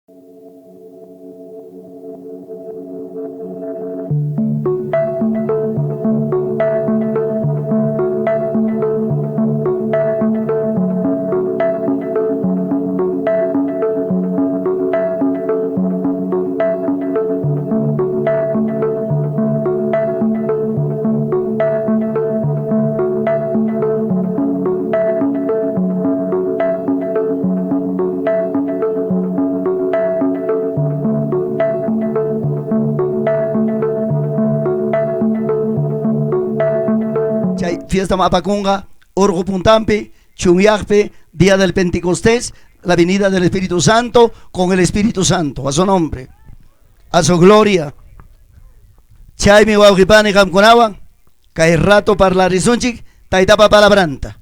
Chay fiestam apakunqa urqu puntanpi, chunyaqpi, día del Pentecostés, la venida del Espíritu Santo con el Espíritu Santo, a su nombre, a su gloria. Chaymi wawqipani qamkunawan kay rato parlarisunchik taytapa palabranta.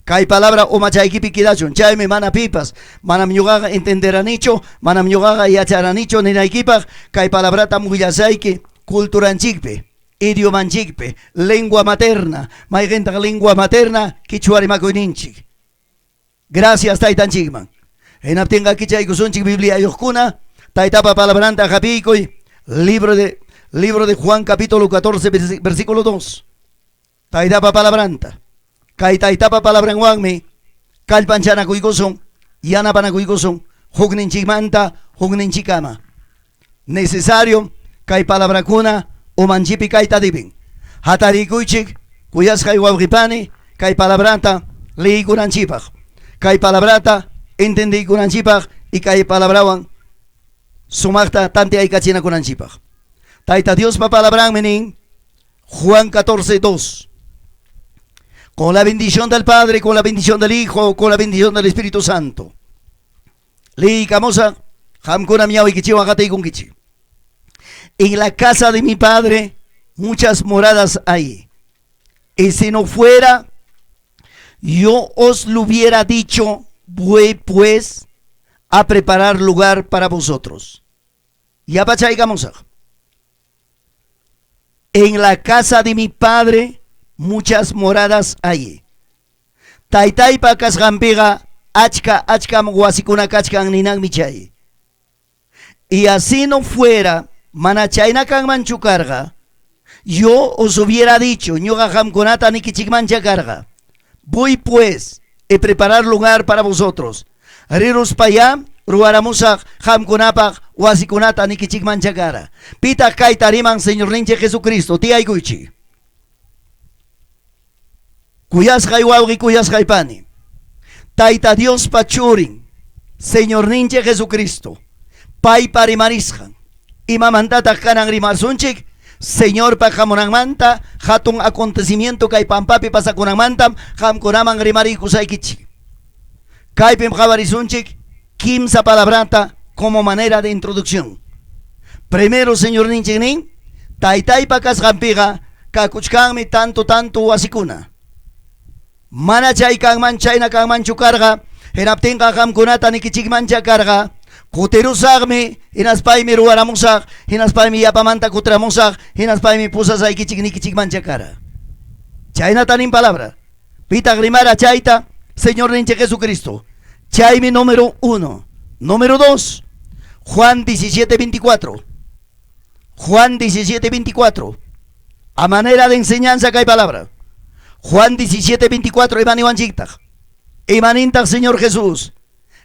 Kay palabra umachaykipi quedachun. Chaymi mana pipas, manam ñuqaqa entenderanichu, manam ñuqaqa yacharanichu ninaykipaq kay palabratam willasayki culturanchikpi, idiomanchikpi, lengua materna, mayqintaq lengua materna quichua rimakuyninchik. Gracias taytanchikman. Hinaptinqa kichaykusunchik Bibliayuqkuna, taytapa palabranta hapiykuy, libro de Juan capítulo 14 versículo 2. Taytapa palabranta. Kay taytapa palabranwanmi kallpanchanakuykusun, yanapanakuykusun, hukninchikmanta hukninchikama. Necesario kay palabrakuna umanchipi kayta dibin. Hatarikuychik, kuyasqay wawqipani, kay palabrata liykunanchikpaq. Kay palabrata entendiykunanchikpaq y kay palabrawan sumaqta tanteaykachinakunanchikpaq. Tayta Diospa palabranmi nin Juan 14, 2. Con la bendición del Padre, con la bendición del Hijo, con la bendición del Espíritu Santo. Liykamusaq, qamkuna ñawiykichikwan qatiykunkichik. En la casa de mi Padre muchas moradas hay. Y si no fuera, yo os lo hubiera dicho, voy pues a preparar lugar para vosotros. Yapachaykamusaq. En la casa de mi Padre muchas moradas hay. Taytaypa kasqanpiqa achka achkam wasikuna kachkan ninanmi chay. Y así no fuera, mana chayna kanmanchu karqa, yo os hubiera dicho, ñuqa qamkunata nikichikmancha karqa. Voy pues a preparar lugar para vosotros. Riruspayá ruwaramusaq qamkunapaq wasikunata nikichikmancha kara. Pitaq kayta riman Señorninchik Jesucristo, tiyaykuychik. Kuyasqay wawqi, kuyasqay pani. Tayta Diospa churin, Señorninchik Jesucristo, paypa rimarisqan. Imamantataq kanan rimarsunchik? Señorpa hamunanmanta, hatun acontecimiento kay pampapi pasakunanmantam qamkunaman rimariykusaykichik. Kaypim qhawarisunchik kimsa palabrata como manera de introducción. Primero, Señorninchik nin, taytaypa kasqanpiqa kakuchkanmi tanto tanto wasikuna. Mana chay kanman chayna kanmanchu karqa, hinaptinqa qamkunata nikichikmancha karqa, kutirusaqmi, hinaspaymi ruwaramusaq, hinaspaymi yapamanta kutiramusaq, hinaspaymi pusasaykichik nikichikmancha kara. Chaynata nin palabra. Pitaq rimara chayta, Señorninchik Jesucristo. Chaymi número 1. Número 2, Juan 17, 24. Juan 17, 24. A manera de enseñanza que hay palabra. Juan 17, 24, ima niwanchiktaq. Imanintaq Señor Jesús.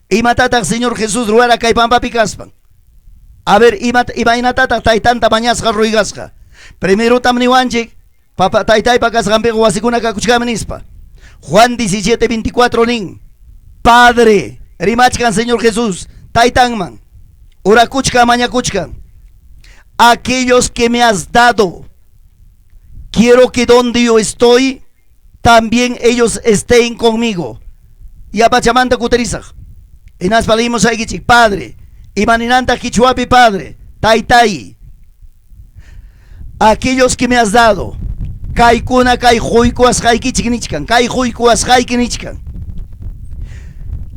Imatataq Señor Jesús ruwara kay pampapi kaspan. A ver, imaynatataq taytanta mañasqa ruygasqa. Primero tam niwanchik, papa taytaypa kasqanpiqa wasikuna kakuchkami nispa. Juan 17, 24 nin. Padre, rimachkan Señor Jesús, taytanman. Orakuchkan mañakuchkan. Aquellos que me has dado, quiero que donde yo estoy, también ellos estén conmigo. Yapachamanta kutirisaq. Hinaspa leyimusaykichik, Padre, imaninanta qichwapi Padre, taytay. Aquellos que me has dado, kaykuna kay quykuwasqaykichik nichkan, kay quykuwasqayki nichkan.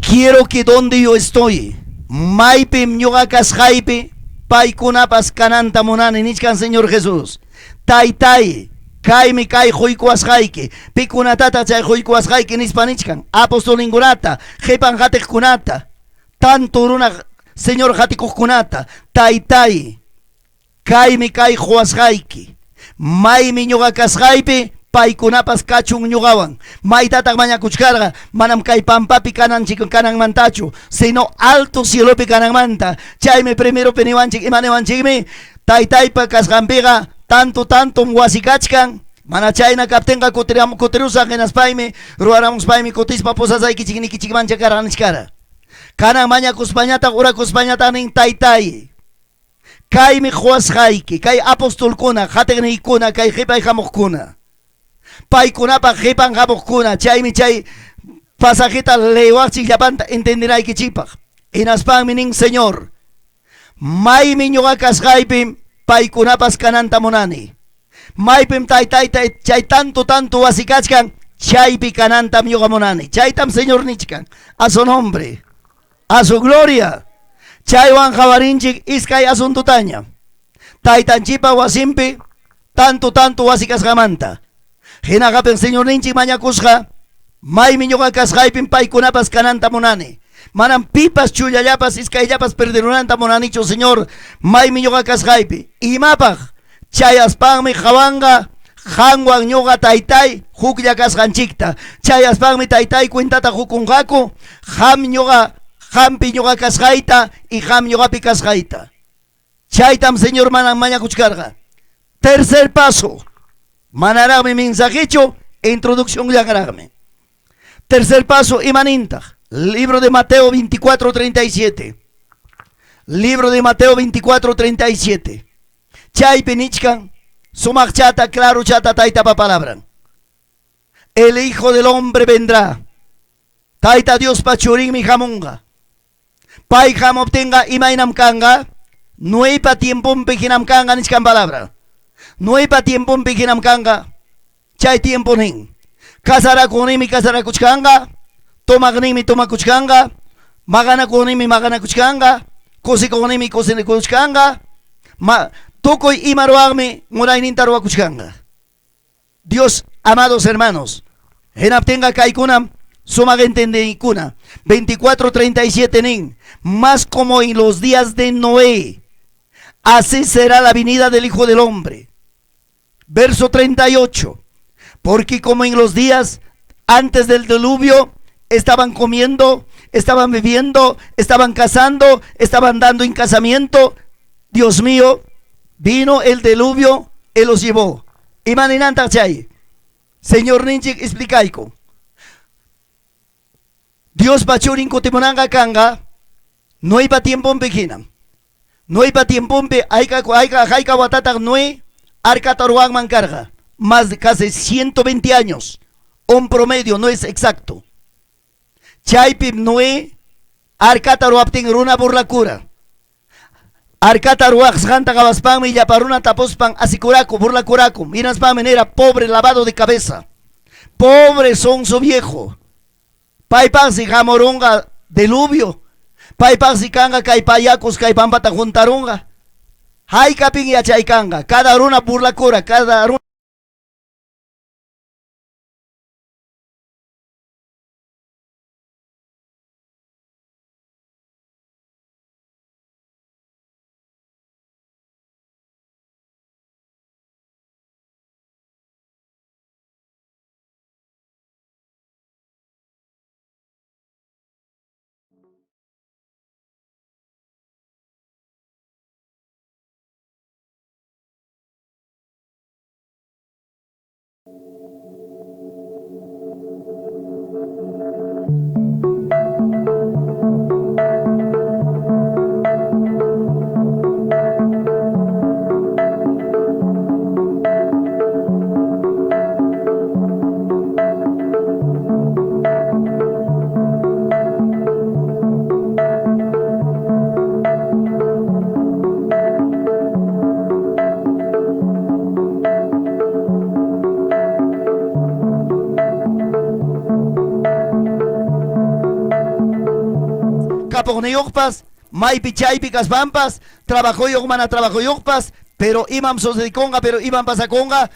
Quiero que donde yo estoy, maypim ñuqa kasqaypi, paykunapas kananta munani nichkan Señor Jesús. Taytay, kaymi kay quykuwasqayki, pikunatataq chay quykuwasqayki nispa nichkan, apostolninkunata, qipan qatiqkunata, tanto runa Señor qatikuqkunata, Taytáy, kaymi kay quwasqayki, maymi ñuqa kasqaypi paykunapas kachun ñuqawan. Maytataq mañakuchkarqa? Manam kay pampapi kananchik kananmantachu, sino alto cielopi kananmanta. Chaymi primeropi niwanchik, ima niwanchikmi? Taytaypa kasqanpiqa tanto tantom wasi kachkan. Mana chayna kaptinqa kutirusaq hinaspaymi ruwaramuspaymi kutispa pusasaykichik nikichikmancha karqa nichkara. Kanan mañakuspañataq orakuspañataq nin, Taytáy, kaymi quwasqayki, kay apostolkuna, qatiqniykuna, kay qipay hamuqkuna, paykunapa qipan hamuqkuna, chaymi chay pasajeta leewaqchik llapanta entendenaykichikpaq. Hinaspanmi nin, Señor, maymi ñuqa kasqaypim paykunapas kananta munani. Maypim taytayta chay tanto tanto wasi kachkan, chaypi kanantam ñuqa munani. Chaytam Señor nichkan. A su nombre, a su gloria. Chaywan qawarinchik iskay asuntutaña. Taytanchikpa wasinpi tanto tanto wasi kasqanmanta. Hinaqapin Señorninchik mañakusqa, maymi ñuqa kasqaypim paykunapas kananta munani. Manam pipas chullallapas iskayllapas perderunanta munanichu, Señor, maymi ñuqa kasqaypi. Imapaq? Chayaspanmi qawanqa qanwan ñuqa taytay huklla kasqanchikta. Chayaspanmi taytay cuentata qukunqaku qam ñuqa qampi ñuqa kasqayta y qam ñuqapi kasqayta. Chaytam Señor manam mañakuchkarqa. Tercer paso, manaraqmi mensajechu, introduccionllanraqmi. Tercer paso, imanintaq? Libro de Mateo 24:37. Libro de Mateo 24:37. Chaypi nichkan sumaqchata, clarochata taytapa palabran. El Hijo del Hombre vendrá. Tayta Diospa churinmi hamunqa. Pay hamuptinqa imaynam kanqa? Noeypa tiemponpi hinam kanqa nichkan palabra. Noeypa tiemponpi hinam kanqa. Chay tiempo nin. Casarakuqninmi casarakuchkanqa, tomaqninmi tomakuchkanqa, maqanakuqninmi maqanakuchkanqa, kusikuqninmi kusikuchkanqa, ma, tukuy ima ruwaqmi munayninta ruwakuchkanqa. Dios, amados hermanos, hinaptinqa kaykunam sumaq entendeykuna. 24:37 nin, más como en los días de Noé, así será la venida del Hijo del Hombre. Verso 38, porque como en los días antes del diluvio, estaban comiendo, estaban bebiendo, estaban casando, estaban dando en casamiento. Dios mío, vino el diluvio y los llevó. Imaninantaq chay? Señorninchik explicayku. Diospa churin kutimunanqa kanqa Noeypa tiemponpi hinam. Noeypa tiemponpi hayka hayka hayka watataq Noé arcata ruwanman karqa? Más de casi 120 años. Un promedio, no es exacto. Chaypim Noé arcata ruwaptin runa burlakura. Arcata ruwasqanta qawaspanmi llapa runa tapuspan asikuraku, burlakuraku. Hinaspanmi nira, pobre lavado de cabeza. Pobre sonso viejo. Paypaqsi hamurunqa diluvio. Paypaqsi kanqa kay payakus kay pampata juntarunqa. Haykapin yachay kanqa. Cada runa burlakura, cada runa. Kapuqniyuqpas, maypi chaypi kaspanpas, trabajoyuq mana trabajoyuqpas, pero imam sucedikunqa, pero imam pasakunqa,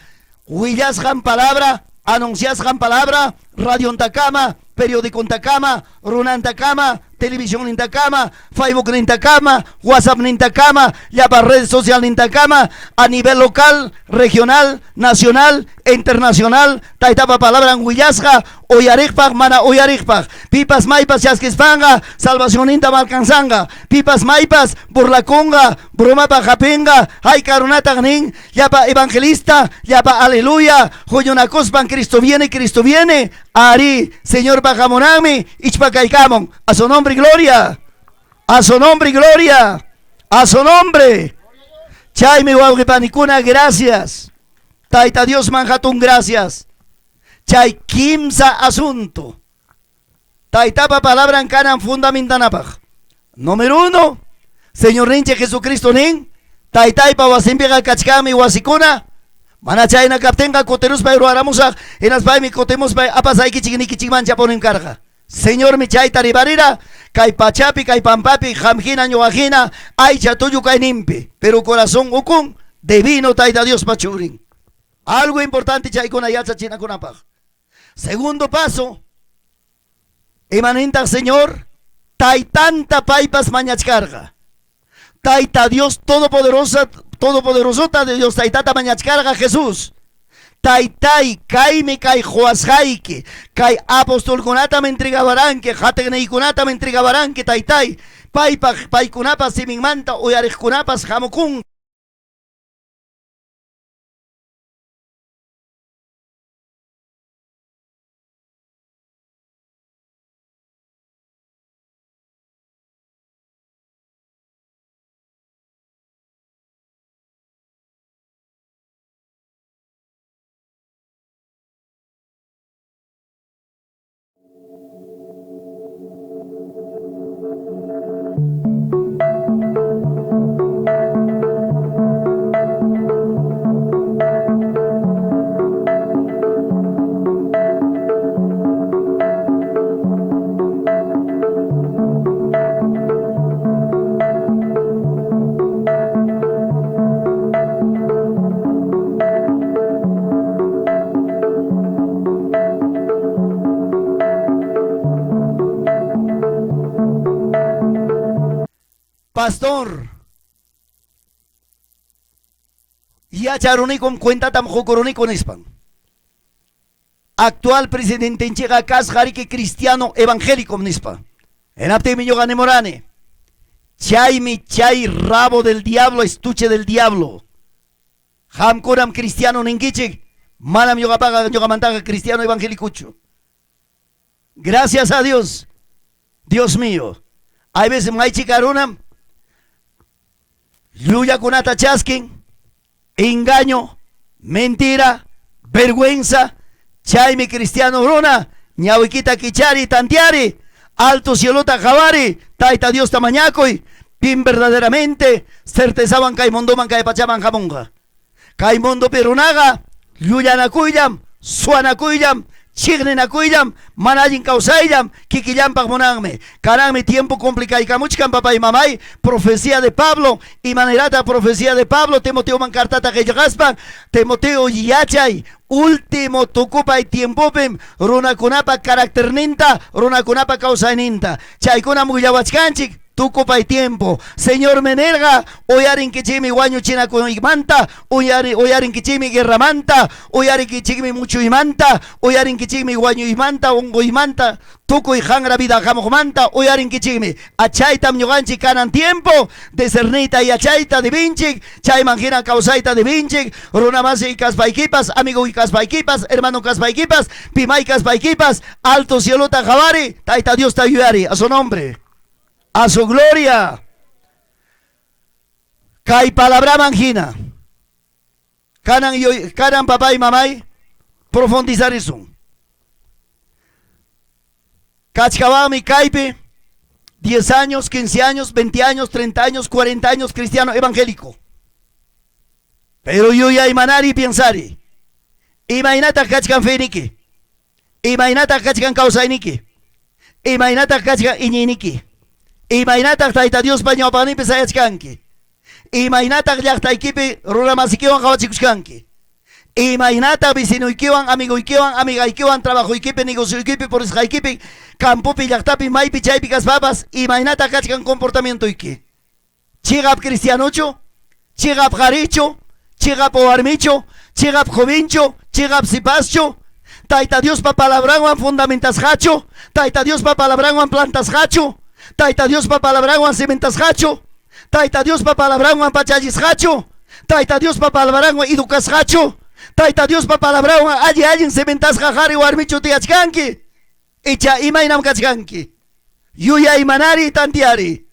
willasqan palabra, anunciasqan palabra, radiontakama, periodicontakama, runantakama, Televisionnintakama, Facebooknintakama, WhatsAppnintakama, llapa red socialnintakama, a nivel local, regional, nacional, internacional, Taytapa palabran willasqa, uyariqpaq, mana uyariqpaq. Pipas maypas chaskispanqa, salvacionnintam alcanzanqa. Pipas maypas burlakunqa, bromapaq hapinqa, hayka runataq nin, llapa evangelista, llapa aleluya, huñunakuspan Cristo viene, Cristo viene, arí, Señorpa hamunanmi, ichpakaykamun. A su nombre gloria, a su nombre gloria, a su nombre. Chaymi wawqi panikuna, gracias. Tayta Diosman hatun gracias. Chay kimsa asunto. Taytapa palabran kanan fundamentanapaq. Número 1, Señorninchik Jesucristo nin, Taytaypa wasinpiqa kachkanmi wasikuna, mana chayna kaptinqa kutiruspay ruwaramusaq, hinaspaymi kutimuspay apasaykichik nikichikmancha punim karqa. Señormi chayta rimarira kay pachapi, kay pampapi, qam hina, ñuqa hina, aycha tullu kayninpi, pero corazón ukun divino Tayta Diospa churin. Algo importante chaykuna yachachinakunapaq. Segundo paso, imanintaq Señor? Taytanta paypas mañachkarqa. Tayta Dios Todopoderosa, Todopoderosota de Dios Taytata mañachkarqa Jesús. Taytay, kaymi kay quwasqayki, kay apostolkunatam entregawaranki, qatiqniykunatam entregawaranki, Taytay, paypaq, paykunapas siminmanta uyariqkunapas hamukun. Pastor, yacharunikum cuentatam qukuruniku nispan. Actual presidentenchikqa kasqa riki cristiano evangélico nispa. Hinaptinmi ñuqa nimurani, chaymi chay rabo del diablo, estuche del diablo. Qamkunam cristiano ninkichik, manam ñuqapaqa ñuqamantaqa cristiano evangélicochu. Gracias a Dios, Dios mío. Hay veces maychika runam llullakunata chaskin, engaño, mentira, vergüenza. Chaymi cristiano runa, ñawikita kichari, tantiari, alto cielota qawari, Tayta Diosta mañakuy, pim verdaderamente certezawan kay mundoman kay pachaman hamunqa. Kay mundopi runaqa llullanakuyllam, suwanakuyllam, chiqninakuyllam, mana allin kawsayllam, kikillanpaq munanmi. Kananmi tiempo complicaykamuchkan, papay mamay, profecía de Pablo, imanirata profecía de Pablo, Timoteoman cartata qillqaspan, Timoteo yachay, último tukupay tiempopim runakunapa caracterninta, runakunapa kawsayninta. Chaykunam willawachkanchik, tukupay tiempo. Señor menelga, uyarinkichikmi wañuchinakuymanta, uyarinkichikmi guerramanta, uyarinkichikmi muchuymanta, uyarinkichikmi wañuymanta, unquymanta, tukuy hanra vida hamuqmanta, uyarinkichikmi. Achaytam ñuqanchik kanan tiempo, discerniyta yachayta debinchik, chayman hina kawsayta debinchik, runamasi kaspaykipas, amigo kaspaykipas, hermano kaspaykipas, pimay kaspaykipas, alto cielota qawari, Tayta Diosta yuyari, a su nombre, a su gloria. Kay palabraman hina. Kanan, kanan papá y mamay, profundizarisun. Kachkawami kaypi, 10 años, 15 años, 20 años, 30 años, 40 años, cristiano evangélico. Pero yuyaymanari piensari. Imaynataq kachkan feyniki. Imaynataq kachkan kawsayniki. Imaynataq kachkan iñiyniki. Imaynataq Tayta Diospa ñawpaqninpi sayachkanki. Imaynataq llaqtaykipi runamasikiwan qawachikuchkanki. Imaynataq vecinoykiwan, amigoykiwan, amigaykiwan, trabajoykipi, negocioykipi, purisqaykipi, Campopi, llaqtapi, maypi chaypi kaspapas, imaynataq kachkan comportamientoyki? Chiqap cristianochu? Chiqap qarichu? Chiqap warmichu? Chiqap jovenchu? Chiqap sipaschu? Tayta Diospa palabranwan fundamentasqachu? Tayta Diospa palabranwan plantasqachu? Tayta Diospa palabranwan cimentasqachu? Tayta Diospa palabranwan pachallisqachu? Tayta Diospa palabranwan educasqachu? Tayta Diospa palabranwan alli allin cimentasqa qari warmichu tiyachkanki? Icha imaynam kachkanki? Yuyaymanari tanteari.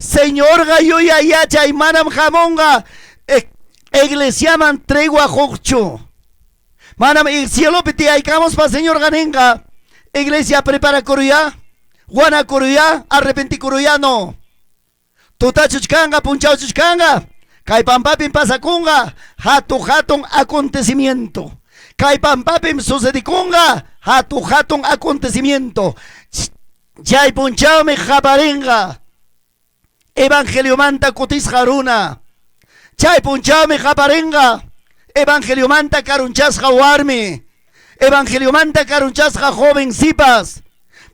Señorqa yuyay yachay manam hamunqa iglesiaman tregua quqchu. Manam cielopi tiyaykamuspa Señorqa ninqa, iglesia preparakuruyá, wanakuruyá, arrepentikuruyá, no. Tutachuch kanqa, punchawchuch kanqa, kay pampapim pasakunqa hatu hatun acontecimiento. Kay pampapim sucedikunqa hatu hatun acontecimiento. Chay punchawmi qaparinqa evangeliomanta kutisqa runa. Chay punchawmi qaparinqa evangeliomanta karunchasqa warmi. Evangeliomanta karunchasqa joven sipas.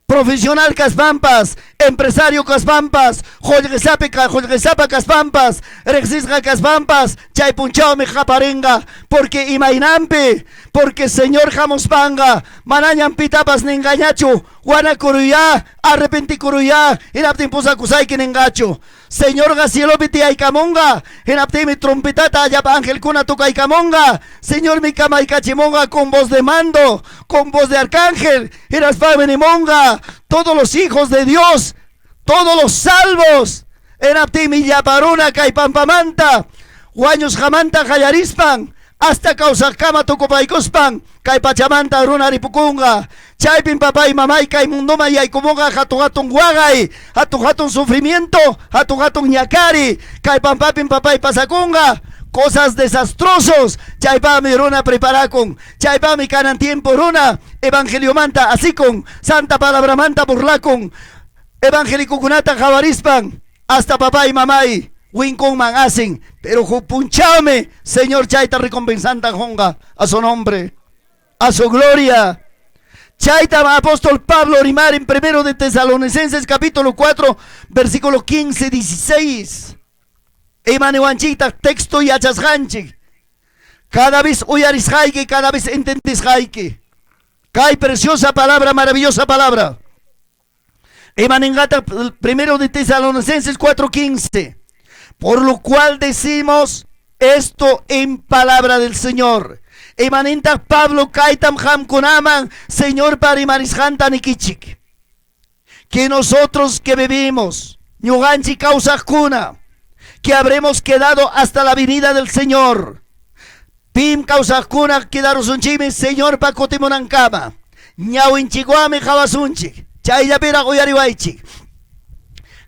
Profesional kaspanpas, empresario kaspanpas, qullqisapi qullqisapa kaspanpas, riqsisqa kaspanpas, chay punchawmi qaparinqa, porque imaynanpi, porque Señor hamuspanqa manañam pitapas ninqañachu, wanakuruyá, arrepentikuruyá, hinaptin pusakusayki ninqachu. Señorqa cielopi tiyaykamunqa, hinaptinmi trompetata llapa angelkuna tocaykamunqa. Señormi kamaykachimunqa con voz de mando, con voz de arcángel, hinaspanmi nimunqa, todos los hijos de Dios, todos los salvos, hinaptinmi llapa runa kay pampamanta, wañusqamanta qallarispan, hasta kawsaqkama tukupaykuspan, kay pachamanta runa ripukunqa. Chaypim papay mamay kay mundoman yaykumunqa hatun hatun waqay, hatun hatun sufrimiento, hatun hatun ñakari. Kay pampapim papay pasakunqa cosas desastrosos. Chaypaqmi runa preparakun. Chaypaqmi kanan tiempo runa evangeliomanta asikun, santa palabramanta burlakun. Evangelicokunata qawarispan hasta papay mamay winkunman asin. Pero huk punchawmi Señor chayta recompensanta qunqa a su nombre, a su gloria. Chaytam apóstol Pablo rimarin primero de Tesalonicenses capítulo 4, versículo 15, 16. Imaniwanchiktaq texto yachasqanchik. Cada vez uyarisqayki, cada vez entendisqayki. Kay preciosa palabra, maravillosa palabra. Imaninqataq primero de Tesalonicenses 4:15. Por lo cual decimos esto en palabra del Señor. Imanintaq Pablo kaytam qamkunaman Señorpa rimarisqanta nikichik. Que nosotros que vivimos, ñuqanchik kawsaqkuna, que habremos quedado hasta la venida del Señor. Pim kawsaqkuna quedarusunchikmi Señorpa kutimunankama. Ñawinchikwanmi qawasunchik. Chayllapiraq uyariwaychik.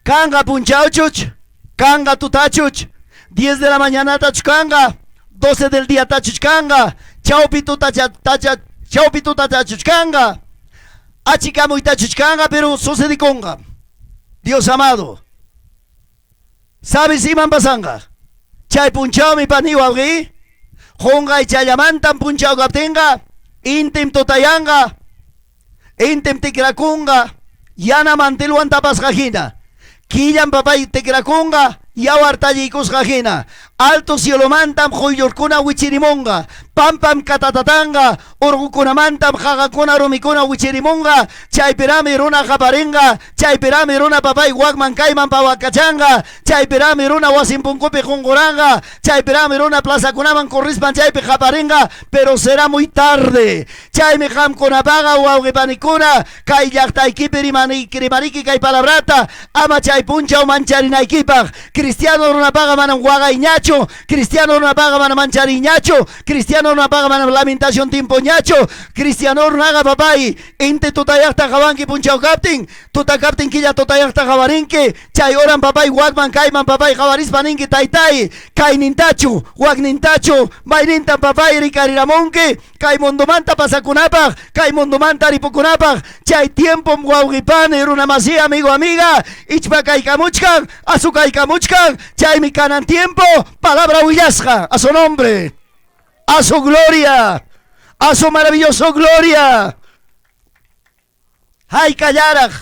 Kanqa punchawchuch, kanqa tutachuch, 10 de la mañanatachu kanqa, 12 del día tachuch kanqa, chawpi tutacha tacha chawpi tutatachuch kanqa, achikamuytachuch kanqa, pero sucedikunqa. Dios amado. ¿Sabes iman pasanqa? Chay punchawmi pani wawqi, qunqay challamantam punchaw kaptinqa, intim tutayanqa, intim tikrakunqa, yana mantilwan tapasqa hina, killan papay tikrakunqa, yawar talliykusqa hina, alto cielomantam quyllurkuna wichirimunqa, pampam katatatanqa, urqukunamantam qaqakuna rumikuna wichirimunqa, chaypirami runa qaparinqa, chaypirami runa papay wakman kayman pawakachanqa, chaypirami runa wasin punkupi qunquranqa, chaypirami runa plazakunaman corrispan chaypi qaparinqa, pero será muy tarde. Chaymi qamkunapaqa wawqi panikuna kay llaqtaykipi rimaniki kay palabrata, ama chay punchaw mancharinaykipaq. Cristiano runapaqa manam waqayñachu, cristiano runapaqa manam manchariñachu, cristiano runapaqa manam lamentación tiempoñachu, cristiano runaqa papay, inti tutayaqta qawanki punchaw kaptin, tuta kaptin killa tutayaqta qawarinki, chay horam papay wakman kayman papay qawarispa ninki taytay, kaynintachu, waknintachu, maynintam papay rikariramunki, kay mundomanta pasakunapaq, kay mundomanta ripukunapaq, chay tiempom wawqipani runamasi amigo amiga, ichpa kaykamuchkan, asukaykamuchkan, chaymi kanan tiempo, palabra willasqa, a su nombre, a su gloria, a su maravilloso gloria. Haykallaraq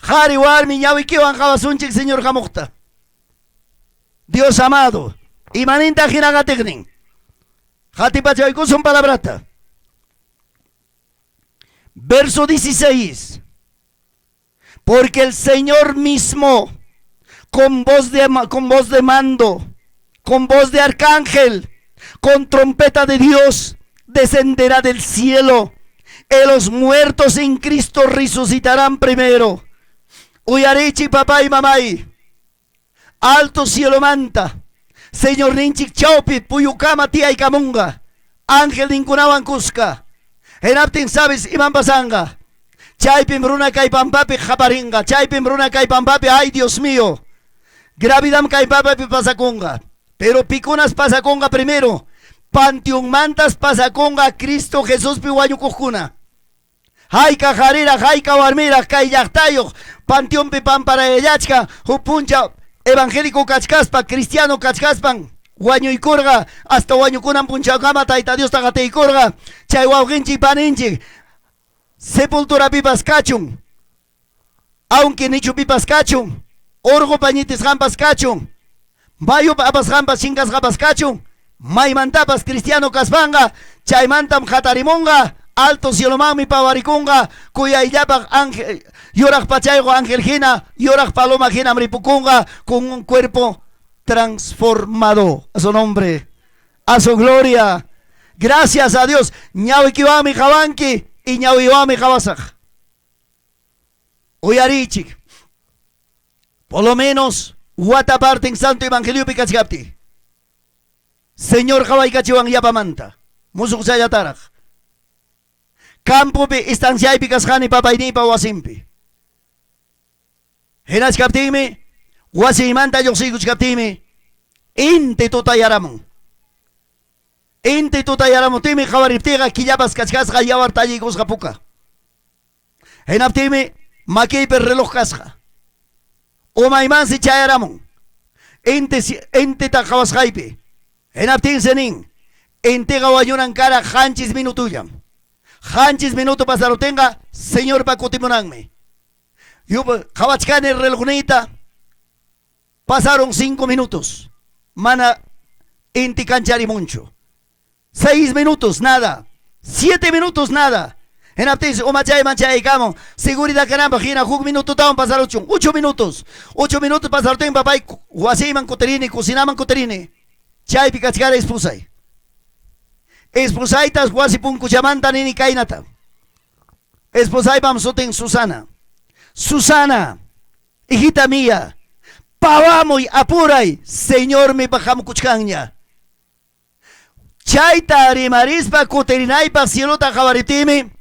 qari warmi ñawikiwan qawasunchik Señor hamuqta. Dios amado, imanintaq hina qatiqnin? Qatipachaykusun palabrata. Verso 16. Porque el Señor mismo, con voz de mando, con voz de arcángel, con trompeta de Dios, descenderá del cielo. Y los muertos en Cristo resucitarán primero. Uyarichik papá y mamay. Alto cielomanta. Señorninchik chawpi puyukama tiyaykamunqa. Angelninkunawan kuska. Hinaptin sabes imam pasanqa. Chaypim runa kay pampapi qaparinqa. Chaypim runa kay pampapi, ay Dios mío. Gravidam kay pampapi pasakunqa. Pero pikunas pasakunqa primero. Panteonmantas pasakunqa Cristo Jesuspi wañukuqkuna. Hayka qariraq, hayka warmiraq kay llaqtayuq panteonpi pamparayallachka huk punchaw evangélico kachkaspa, cristiano kachkaspan wañuykurqa hasta wañukunan punchawkama Tayta Diosta qatiykurqa. Chay wawqinchik paninchik sepulturapipas kachun, aunque nichupipas kachun, urqupa ñitisqanpas kachun, mayupa apasqanpas chinkasqapas kachun, maymantapas cristiano kaspanqa chaymantam hatarimunqa, alto cielomanmi pawarikunqa, kuyayllapaq ángel, yuraq pachayuq ángel hina, yuraq paloma hinam ripukunqa con un cuerpo transformado. A su nombre, a su gloria. Gracias a Dios. Ñawikiwanmi qawanki y ñawiwanmi qawasaq. Uyarichik. Por lo menos wata parten Santo Evangeliopi kachkapti. Señor qawaykachiwan yapamanta. Musuqchallataraq. Campopi estanciaypi kasqani papayniypa wasinpi. Hinachkaptinmi wasiymanta lluqsiykuchkaptinmi inti tutayaramun. Inti tutayaramuptinmi qawariptiyqa killapas kachkasqa yawar talliykusqa puka. Hinaptinmi makiypi reloj kasqa. Umaymansi chayaramun. Inti intita qawasqaypi. Hinaptinsi nin, intiqa wañunan kara 7 minutullam. 7 minuto pasaruptinqa Señorpa kutimunanmi. Qawachkani relojniyta pasaron 5 minutos. Mana inti kancharimunchu. 6 minutos, nada. 7 minutos, nada. Hinaptinsi umachayman chayaykamun. Seguridad kananpaq hina huk minutotawan pasaruchun. 8 minutos. 8 minutos pasaruptin papay wasiyman kutirini, cocinaman kutirini. Chaypi kachkara esposay. Esposaytas wasi punkuchamanta nini kaynata. Esposaypam sutin Susana. Susana, hijita mía, pawamuy, apuray, Señormi hamukuchkanña. Chayta rimarispa kutirinaypaq cielota qawariptiymi,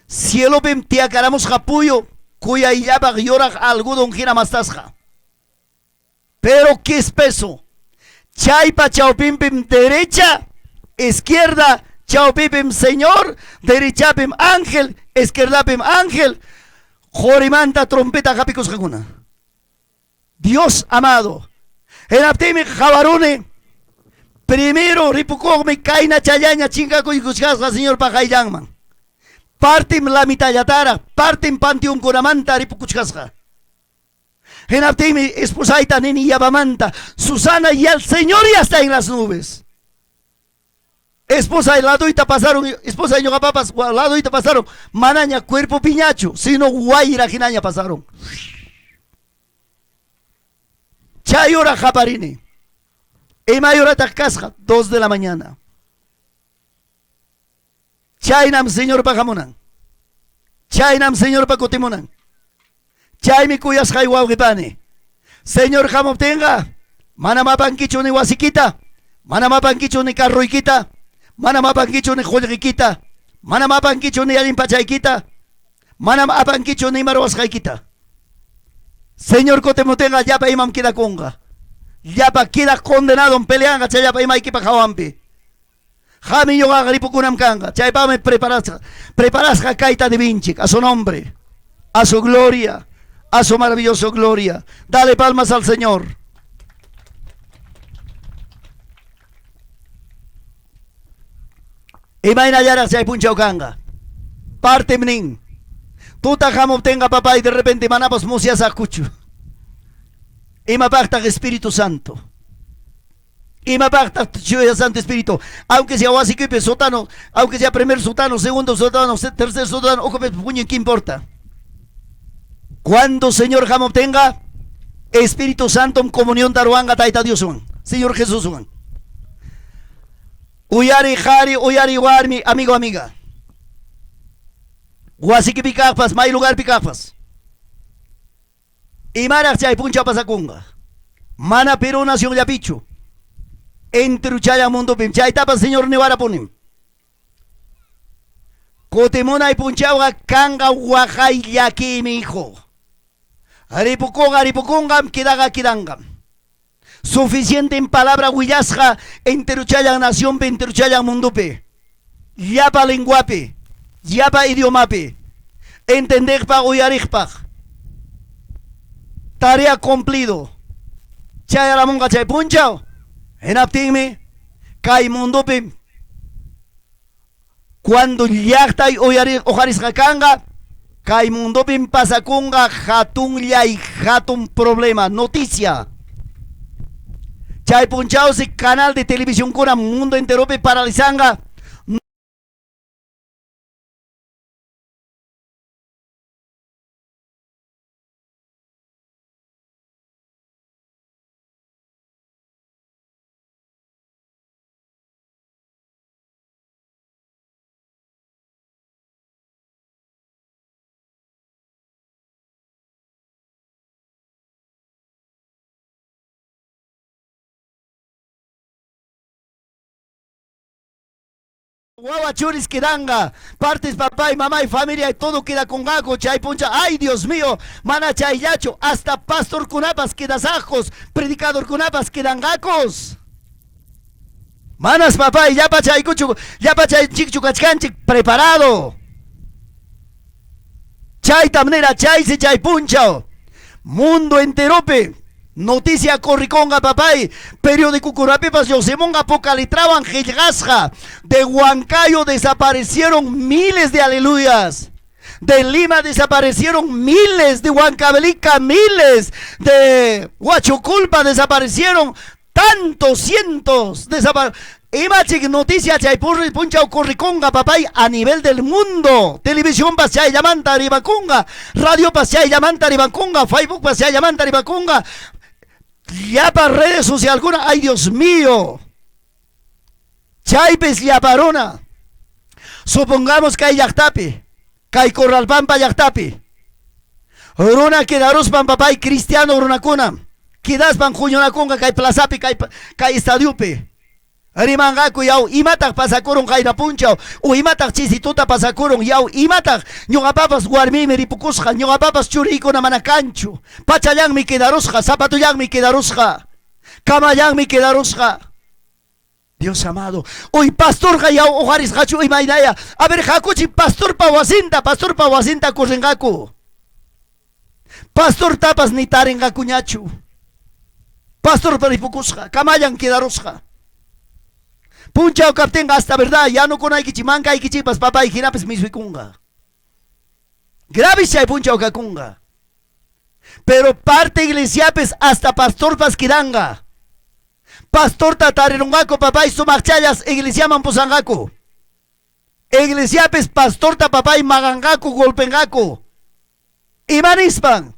cielopim tiyakaramusqa puyu, kuyayllapaq yuraq algodón hina mastasqa. Pero qué espeso. Chaypa chawpinpim derecha, izquierda, chawpipim Señor, derechapim ángel, izquierdapim ángel, qorimanta trompeta hapikusqakuna. Dios amado. Hinaptinmi qawaruni, primero ripukuqmi kayna challaña chinkakuykuchkasqa Señorpa qayllanman. Partim la mitallataraq, partim panteonkunamanta ripukuchkasqa. Hinaptinmi esposayta nini yapamanta, Susana, y el Señor ya está en las nubes. Esposa ladoyta pasaron, esposa ñuqapapas ladoyta pasaron, manaña cuerpo piñachu, sino wayra hinaña pasaron. Chay hora qaparini. Imay horataq kasqa? 2 de la mañana. Chaynam Señorpa hamunan. Chaynam Señorpa kutimunan. Chaymi kuyasqay wawqipani. Señor hamuptinqa manam apankichu ni wasikita, manam apankichu ni carroykita, manam apankichu ni qullqikita, manam apankichu ni allin pachaykita, manam apankichu ni ima ruwasqaykita. Señor kutimuptinqa llapa imam quedakunqa. Llapa queda condenado peleanqa chay llapa imaykipaq hawanpi. Qami ñuqaqa ripukunam kanqa. Chaypaqmi preparasqa kayta debinchik a su nombre, a su gloria, a su maravilloso gloria. Dale palmas al Señor. Imaynallaraq chay punchaw kanqa. Partim nin. Tuta hamuptinqa papay de repente manapas musyasaqkuchu. Imapaqtaq Espíritu Santo? Imapaqtaq Chuya Santo Espíritu? Aunque sea wasikipi sótano, aunque sea primer sótano, segundo sótano, tercer sótano, ukupi puñun, ¿qué importa? Cuando Señor hamuptinqa, Espíritu Santo comunión ruwanqa Tayta Dioswan, Señor Jesuswan. Uyari qari, uyari warmi, amigo, amiga. Wasikipi kaqpas, may lugarpi kaqpas. Imaraq chay punchaw pasakunqa. Mana Perú nacionllapichu. Enteruchallan mundopim. Chaytapas Señor niwarapunim. Kutimunay punchawqa kanqa waqay llakiymi, hijo. Ripukunqa ripukunqam, quedaqa quedanqam. Suficiente en palabra willasqa enteruchallan nacionpi, enteruchallan mundopi. Llapa lenguapi, llapa idiomapi. Entendeqpaq, uyariqpaq. Tarea cumplido. Chayaramunqa chay punchaw. Hinaptinmi kay mundopi cuando llaqtay uyari uqarisqa kanqa, kay mundopim pasakunqa hatunllay hatun problema, noticia. Chay punchawsi canal de televisionkuna mundo enteropi paralizanqa. Wawa churis quedanqa, partes papá y mamá y familia y todo queda con chay puncha. Ay, Dios mío, mana chayllachu, hasta pastor kunapas quedasajos, predicador kunapas quedangacos. Manas papá y llapa chaykuchu, llapa chaychikchu kachkanchik preparado. Chaytam nira chaysi chay punchaw. Mundo enteropi noticia corriconga papay, periódico kunapipas lluqsimunqa puka letrawan qillqasqa. De Huancayo desaparecieron miles de aleluyas. De Lima desaparecieron miles, de Huancavelica miles, de Huachuculpa desaparecieron tantos cientos. Imachik noticia chay punchaw corriconga papay a nivel del mundo. Televisión pas chayllamanta rimakunga, radio pas chayllamanta rimakunga, Facebook pas chayllamanta rimakunga. Llapa redes social kuna, ay Dios mío. Chaypis llaparuna. Supongamos que hay llaqtapi, kay Corralpampa llaqtapi. Runa quedaruspan papay cristiano runakuna. Quedaspan huñunakunqa kay plazapi, kay estadiopi. Rimanqaku yaw imataq pasakurun qayna punchaw o imataq chisituta pasakurun yaw imataq ñuqapapas warmiymi ripukusqa, ñuqapapas churiykuna mana kanchu, pachallanmi quedarusqa, zapatullanmi quedarusqa, camallanmi quedarusqa. Dios amado, uy pastorqa yaw uqarisqachu imaynaya. A ver, hakuchi pastorpa wasinta correnqaku. Pastor tapas ni tarinqakuñachu. Pastorpa ripukusqa, camallan quedarusqa. Punchaw kaptinqa hasta verdad, ya no kunaykichik, mankaykichikpas papay hinapis miswikunqa. Graves chay punchaw kakunqa. Pero parte iglesiapis hasta pastorpas quedanqa. Pastorta tarirunqaku papay sumaqchallas iglesiaman pusanqaku. Iglesiapis pastorta papay maganqaku, golpenqaku. Imanispan?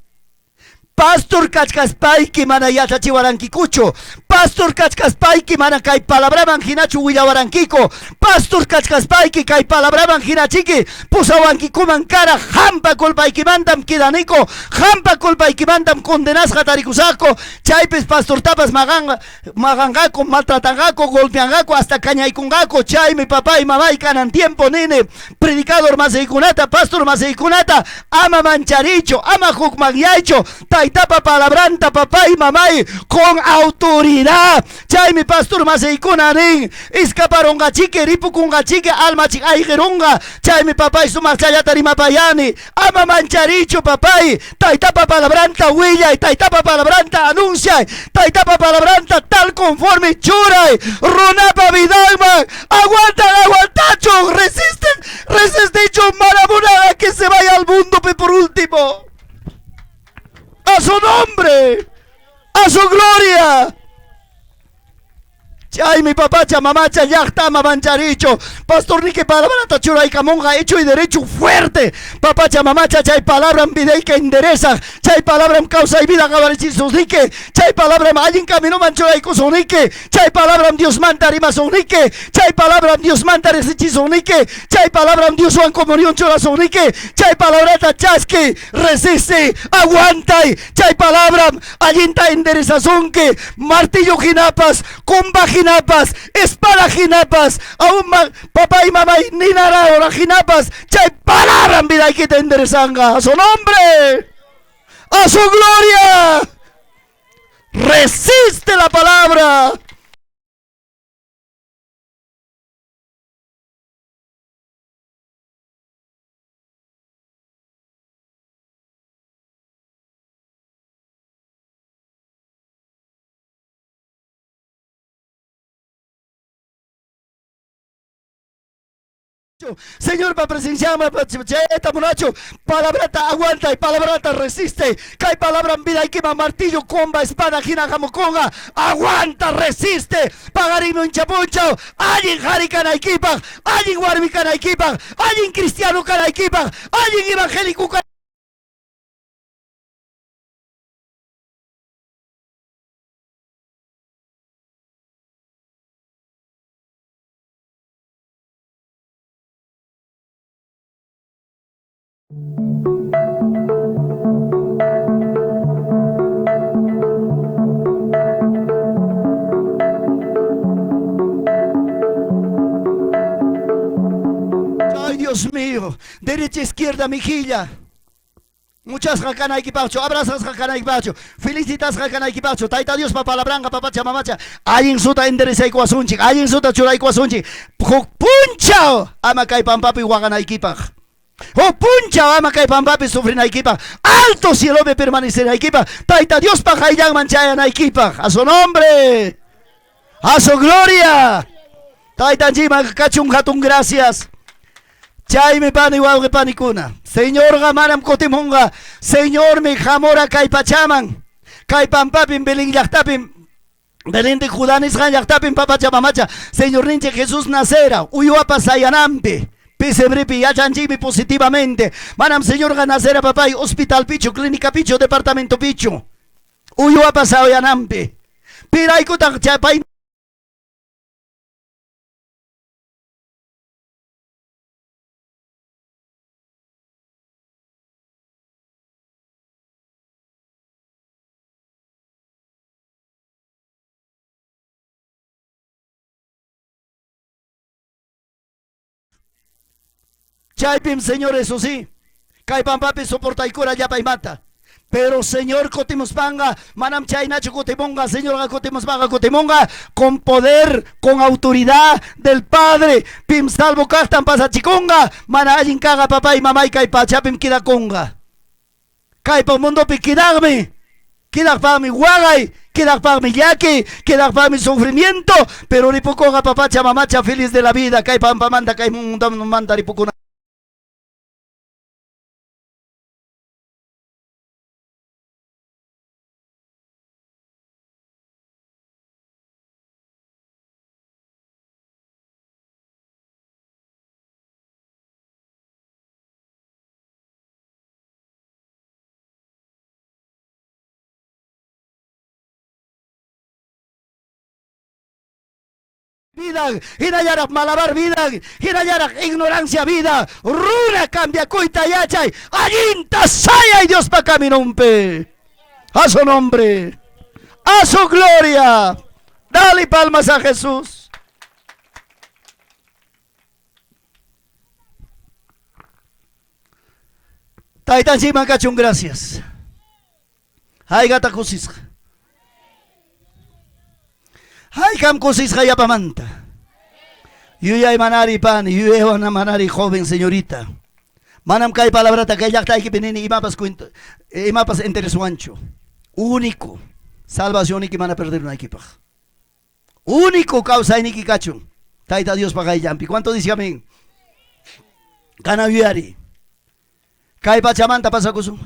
Pastor kachkaspayki mana yachachiwarankikuchu. Pastor kachkaspayki mana kay palabraman hinachu willawarankiko. Pastor kachkaspayki kay palabraman hinachiki pusawankikuman kara hampa culpaykimantam quedaniko. Hampa culpaykimantam condenasqa tarikusaqku. Chaypis pastortapas maganqaku, maltratanqaku, golpeanqaku, hasta kañaykunqaku. Chaymi papay mamay kanan tiempo nini predicador masiykunata, pastor masiykunata ama mancharichu, ama hukmanyaychu. Taytapa palabranta papay, mamay, con autoridad. Chaymi pastor masiykuna nin, Escaparunqachiki, ripukunqachiki, almachik ayqirunqa. Chaymi papay sumaqchallata rimapayani. Ama mancharichu papay, taytapa palabranta willay, taytapa palabranta anunciay, taytapa palabranta tal conforme churay, runapa vidanman, aguantan, aguantachun, resisten, resistichun, mana munana que se vaya al mundo por último. A su nombre, a su gloria. Chaymi papacha, mamacha, llaqta ama mancharichu. Pastorniki palabrata churaykamunqa hecho y derecho fuerte. Papacha, mamacha, chay palabram vidayka enderezaq. Chay palabram kawsay vida qawarichisuniki. Chay palabram allin caminoman churaykusuniki. Chay palabram Diosmanta rimasuniki. Chay palabram Diosmanta riqsichisuniki. Chay palabram Dioswan comunión churasuniki. Chay palabrata chaski, resiste, aguantay. Chay palabram allinta enderezasunki. Martillo hinapas, comba hinapas, espada hinapas, aún papá y mamá ninara hinapas, chay palabra vidaykita enderezanga. A su nombre, a su gloria. Resiste la palabra. Señor, pa presenciama, pa chayta munachu, palabrata aguanta y palabrata resiste. Kay palabra en vida y quema martillo, comba, espada, hina hamukunqa, aguanta, resiste. Paqarinmi punchaw, allin qhari kanaykipaq, allin warmi kanaykipaq, allin cristiano kanaykipaq, allin evangélico Ay, Dios mío, derecha, izquierda, mejilla. Muchasqa kanaykipaqchu, abrazasqa kanaykipaqchu, felicitasqa kanaykipaqchu. Tayta Diospa palabranqa papacha mamacha, allin suta enderezaykuwasunchik, allin suta churaykuwasunchik. Huk punchaw ama kay pampapi waqanaykipaq. Huk punchaw ama kay pampapi sufrinaykipaq. Alto cielopi permanecenaykipaq. Tayta Diospa qayllanman chayanaykipaq. A su nombre, a su gloria. Taytanchikman kachun hatun gracias. Chaymi pani wawqi panikuna. Señorqa manam kutimunqa. Señormi hamura kay pachaman. Kay pampapim Belén llaqtapim Belén de Judá nisqan llaqtapim papacha mamacha. Señorninchik Jesús nacera uywapa sayanampi. Pesebrepi yachanchikmi positivamente. Manam Señorqa nacera papay hospital pichu, clínica pichu, departamento pichu. Uywapa sayanampi. Piraykutaq chapay Chaypim, Señor, eso sí. Kay pampapi soportaykura llapaymanta. Pero Señor kutimuspanga, manam chaynachu kutimunga, Señor kutimuspanga, kutimunga, con poder, con autoridad del Padre. Pim salvo kaqtan pasachikunga, mana allin kaga papá y mamá y kay pachapim kidakunga. Kay pa mundopi kidaqmi, kidaqpaqmi waqay, kidaqpaqmi llaki, kidaqpaqmi sufrimiento, pero ripukunga papacha mamacha feliz de la vida, kay pampamanta, kay mundomanta ripukuna. Vida, hinallaraq malabar vida, hinallaraq ignorancia vida, runa cambia kuyta yachay, allinta sayay Diospa caminonpi. A su nombre, a su gloria. Dale palmas a Jesús. Taytanchikman kachun gracias. Haykataq kusisqa? Haykam kusisqa yapamanta? Yuyay manari pani, yuyaywana manari joven señorita. Manam kay palabrata kay llaqtaykipi nini imapas cuento, imapas intereswanchu. Único salvacionniki mana perderunaykipaq. Único kawsayniki kachun Tayta Diospa qayllanpi. ¿Cuánto dice amén? Kanan yuyari. Kay pachamanta pasakusun.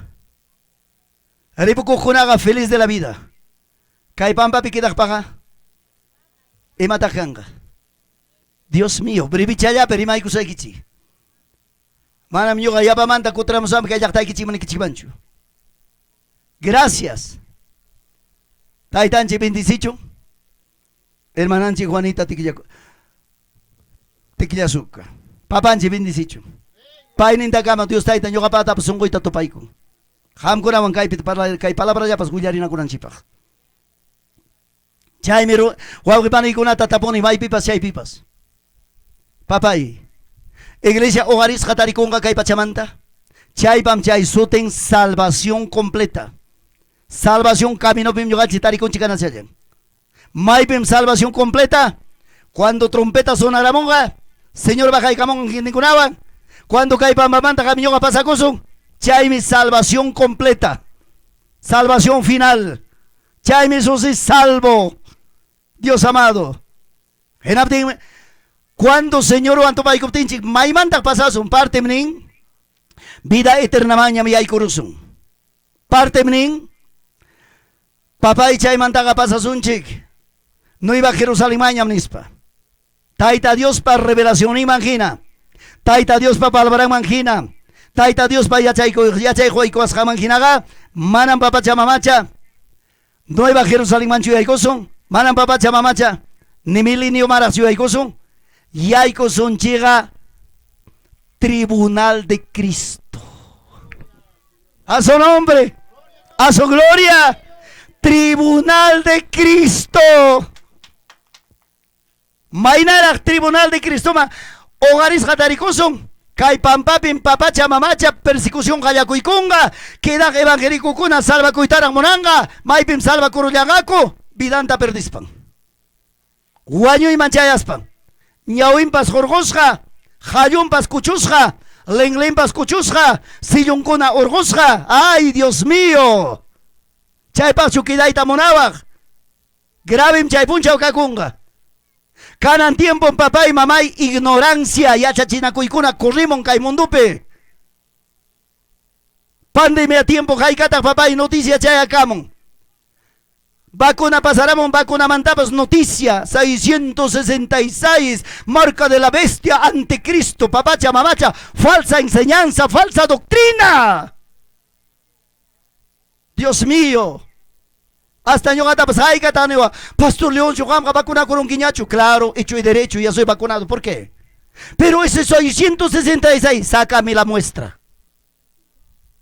Ripukuqkunaqa feliz de la vida. Kay pampapi quedaqpaqa imataq kanqa? Dios mío, brevichallapi rimaykusaykichik. Manam ñuqa yapamanta kutiramusaqmi kay llaqtaykichikman nikichikmanchu. Gracias. Taytanchik bendicichun. Hermananchik Juanita Tikllasuka. Papanchik bendicichun. Paynintakama Dios Tayta ñuqapatapas sunquyta tupaykun. Qamkunawan kaypi kay palabrallapas willarinakunanchikpaq. Chaymi wawqi paniykunata tapuni maypipas chaypipas. Papay, iglesia hogarisqa tarikunqa kay pachamanta. Chaypam chay sutin salvación completa. Salvación caminopim ñuqanchik tarikunchik kanachallan. Maypim salvación completa? Cuando trompeta sonaramunqa, Señor bajaykamunqa ninkunawan. Cuando kay pampamanta qami ñuqa pasakusun, chaymi salvación completa. Salvación final. Chaymi susi salvo. Dios amado. Hinaptinmi cuando Señorwan tupaykuptinchik maymantaq pasasun? Partem nin vida eternamanñam yaykurusun. Partem nin papay chaymantaqa pasasunchik Nueva Jerusalenmanñam nispa. Tayta Diospa revelacionninman hina, Tayta Diospa palabranman hina, Tayta Diospa yachay qoykuwasqanman hinaqa manam papacha mamacha Nueva Jerusalenmanchu yaykusun, manam papacha mamacha ni mileniomaraqchu yaykusun, yaykusunchikqa tribunal de Cristo. A su nombre, a su gloria, tribunal de Cristo. Maynaraq tribunal de Cristoma hogarisqa tarikusun. Kay pampapim papacha mamacha persecución qallakuykunqa, quedaq evangelicokuna salvakuytaraq munanqa, maypim salvakurullanqaku vidanta perdispan. Wañuyman chayaspan, ñawinpas hurqusqa, qallunpas kuchusqa, linlinpas kuchusqa, sillunkuna hurqusqa. ¡Ay, Dios mío! Chaypaqchu quedayta munawaq? Gravem chay punchaw kakunqa. Kanan tiempom papay mamay ignorancia yachachinakuykuna corrimun kay mundopi. Pandemia tiempo haykataq papay noticia chayakamun. Vacuna pasaramun vacunamantapas noticia 666 marca de la bestia anticristo papacha mamacha falsa enseñanza falsa doctrina. Dios mío. Hasta ñuqatapas haykata niwa, Pastor Leoncio, qamqa vacunakurunkiñachu? Claro, hecho y derecho, ya soy vacunado. ¿Por qué? Pero ese 666, sácame la muestra.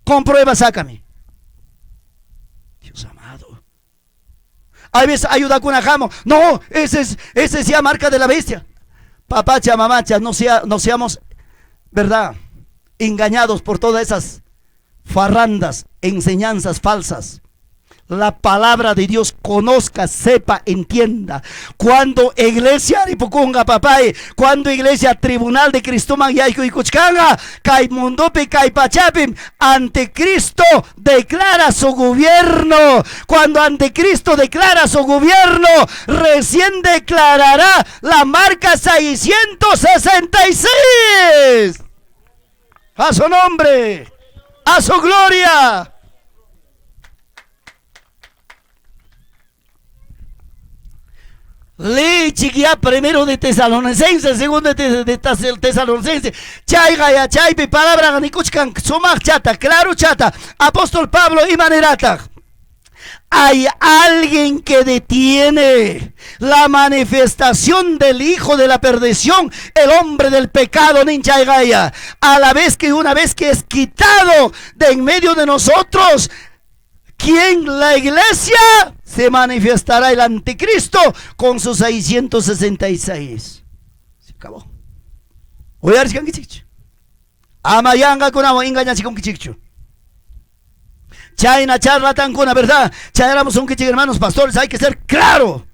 Con prueba, sácame. Dios amado. A veces ayuda con jamo. No, ese es ya marca de la bestia. Papacha, mamacha, no seamos, ¿verdad?, engañados por todas esas farrandas, enseñanzas falsas. La palabra de Dios conozca, sepa, entienda. Cuando iglesia ripukunga papay, cuando iglesia tribunal de Cristo man yaykuykuchkanga, kay mundopi kay pachapim, anticristo declara su gobierno. Cuando anticristo declara su gobierno, recién declarará la marca 666. A su nombre, a su gloria. Leechik ya primero de Tesalonicenses, segundo de Tesalonicenses. Chayqa ya chaypi palabra nikuchkan sumaq chata, claro chata. Apóstol Pablo imanirataq. Hay alguien que detiene la manifestación del hijo de la perdición, el hombre del pecado, ninchaygaya. A la vez que una vez que es quitado de en medio de nosotros, ¿quién? La iglesia, se manifestará el anticristo con sus 666. Se acabó. Uyarishkankichikchu. Ama yanqakunawan engañachikunkichikchu. Chayna charlatankuna, ¿verdad? Chayaramusunkichik, hermanos pastores, hay que ser claro.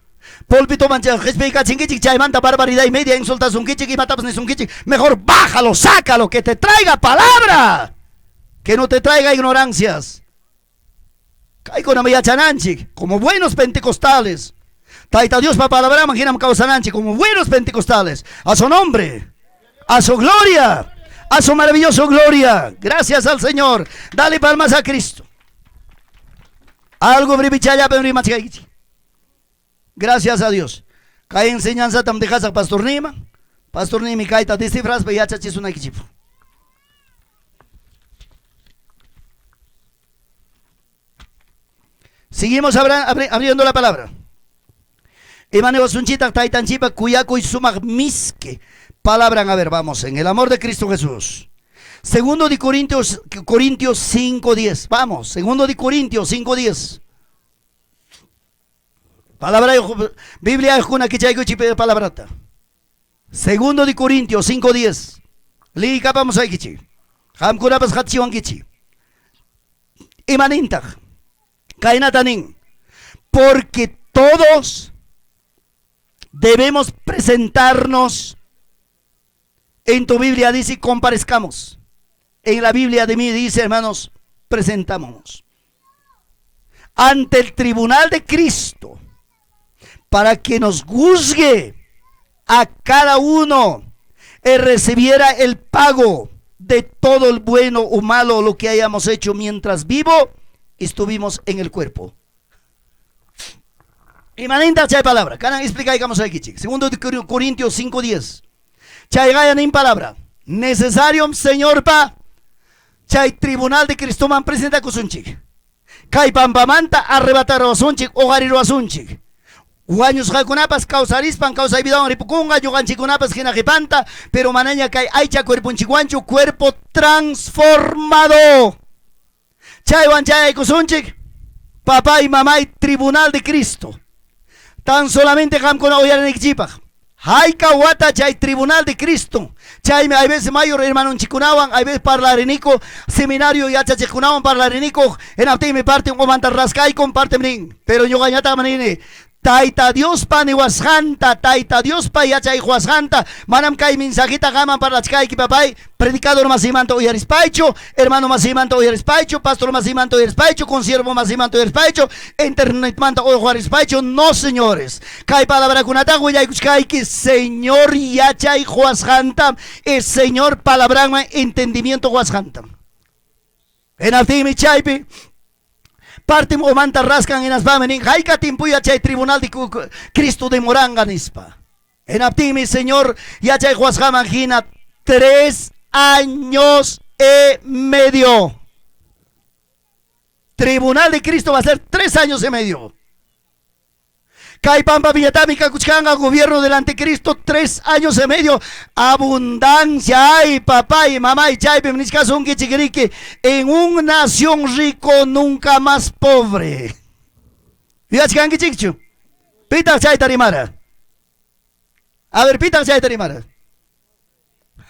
Pulpitoman qhispiykachinkichik, chaymanta barbaridad y media insultasunkichik, imatapas nisunkichik. Mejor bájalo, sácalo, que te traiga palabra, que no te traiga ignorancias. Kaykunam yachananchik, como buenos pentecostales. Tayta Diospa palabraman hinam kawsananchik, como buenos pentecostales. A su nombre, a su gloria, a su maravilloso gloria. Gracias al Señor. Dale palmas a Cristo. Algo bribichallapim rimachkaykichik. Gracias a Dios. Kay enseñanzatam dejasaq pastor Nima. Pastor Nimi kayta descifraspa yachachisunaykichikpaq. Seguimos abriendo la palabra. Imaniwasunchitaq taytanchikpa kuyakuy sumaq miski palabran. A ver, vamos, en el amor de Cristo Jesús. Segundo de Corintios, Corintios 5.10. Vamos, segundo de Corintios 5.10. Palabra Biblia kichaykuchik palabrata. Segundo de Corintios 5.10. Liykapamusaykichik. Qamkunapas qatichiwankichik. Imanintaq. Kaynata nin. Porque todos debemos presentarnos. En tu Biblia dice comparezcamos. En la Biblia de mí dice, hermanos, presentámonos ante el tribunal de Cristo para que nos juzgue a cada uno y recibiera el pago de todo el bueno o malo lo que hayamos hecho mientras vivo estuvimos en el cuerpo. Imanintaq chay palabra. Kanan explicaykamusaykichik. Segundo de Corintios 5.10. Chayqaya nin palabra. Necesario, Señor pa, chay tribunal de Cristoman presentakusunchik. Kay pampamanta arrebataruwasunchik, uqariruwasunchik. Wañusqakunapas kawsarispan kawsay vidawan ripukunqa, ñuqanchikkunapas hina qipanta, pero manaña kay aycha cuerponchikwanchu, cuerpo transformado. Chaywan chayaykusunchik, papá y mamá y tribunal de Cristo. Tan solamente qamkuna uyarinaykichikpaq. Hayka wata chay tribunal de Cristo. Chaymi hay veces mayor hermanonchikkunawan, hay veces parlariniku, seminario yachachiqkunawan parlariniku, hinaptinmi parte umanta raskaykun, parte nin. Pero ñuqañataqmi nini, Tayta Diospa niwasqanta, Tayta Diospa yachayquwasqanta, manam kay mensajita qaman parlachkayki, papay, predicador masimanta uyarispaychu, hermano masimanta uyarispaychu, pastor masimanta uyarispaychu, consiervo masimanta uyarispaychu, internetmanta uyarispaychu, no señores. Kay palabrakunataqa willaykuchkayki, Señor yachayquwasqanta, el Señor palabranman entendimiento quwasqanta. Hinaptinmi chaypi partim umanta raskan hinaspami nin hayka timpuya chay tribunal de Cristo demoranga nispa. Hinaptinmi Señor yachayquwasqaman hina 3 años y medio. Tribunal de Cristo va a ser 3 años y medio. Kay pampa villatami kakuchkanga gobierno del anticristo 3 años y medio. Abundancia hay, papá y mamá y chaypi nichkasunkichik en una nación rico nunca más pobre. Yachkankichikchu. Pitaq chayta rimara. A ver, pitaq chayta rimara.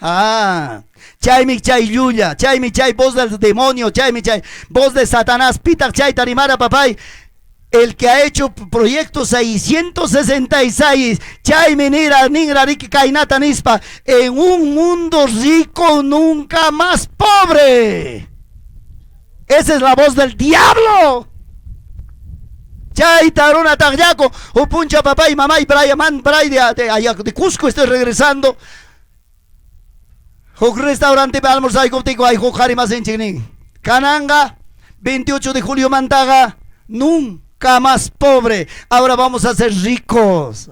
Ah, chaymi chay llulla, chaymi chay voz del demonio, chaymi chay voz de Satanás. Pitaq chayta rimara, papay. El que ha hecho proyecto 666, chaymi nira ninra riki kaynata nispa, en un mundo rico nunca más pobre. Esa es la voz del diablo. Chay taruna taqllaku, upuncha papá y mamá y Brian man, Bray de Cusco estoy regresando. Huk restaurante pa almorzar contigo ay huk qhari masinchik nin. Kananga 28 de julio mantaga nunca más pobre. Ahora vamos a ser ricos.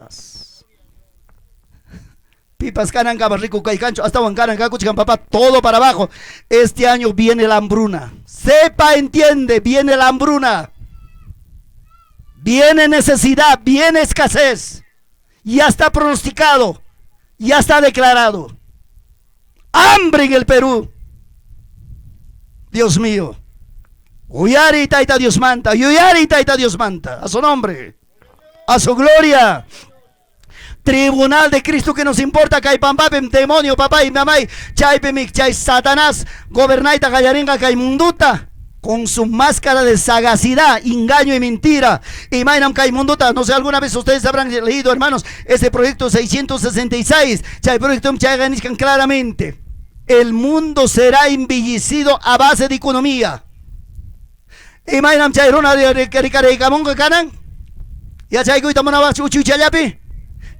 Pipas kananga rico kaykanchu hasta kanan kakuchkan papá todo para abajo. Este año viene la hambruna. Sepa, entiende, viene la hambruna. Viene necesidad, viene escasez. Ya está pronosticado, ya está declarado. Hambre en el Perú. Dios mío. Uyari taita Dios manta, Uyari taita Dios manta. A su nombre, a su gloria. Tribunal de Cristo que nos importa, kay pampapim demonio, papá y mamá, chaypimik chay Satanás, gobernayta qallarinqa kay munduta. Con su máscara de sagacidad, engaño y mentira. Imaynam kay mundota, no sé, alguna vez ustedes habrán leído, hermanos, ese proyecto 666. Chay proyecto chayqa nichkan claramente. El mundo será embellecido a base de economía. Imaynam chay runa rikaraykamunqa kanan? Yachaykuyta munawaqchu uchuychallapi?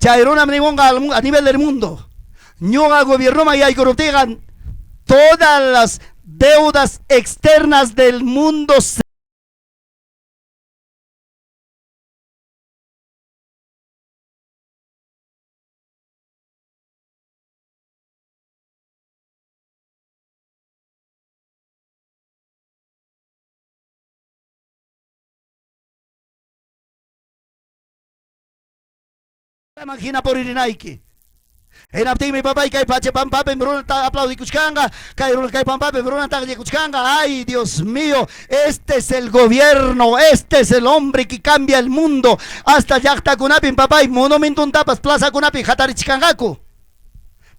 Chay runam nimunqa a nivel del mundo. Ñuqa gobiernoman yaykuruptiyqa todas las deudas externas del mundo Hina puririnayki. Hinaptinmi papay kay pacha pampapi runata aplaudikuchkanqa, kay runa kay pampapi runata taqllikuchkanqa. Ay, Dios mío, este es el gobierno, este es el hombre que cambia el mundo. Hasta llaqtakunapim papay monumentuntapas plazakunapi hatarichkanqaku.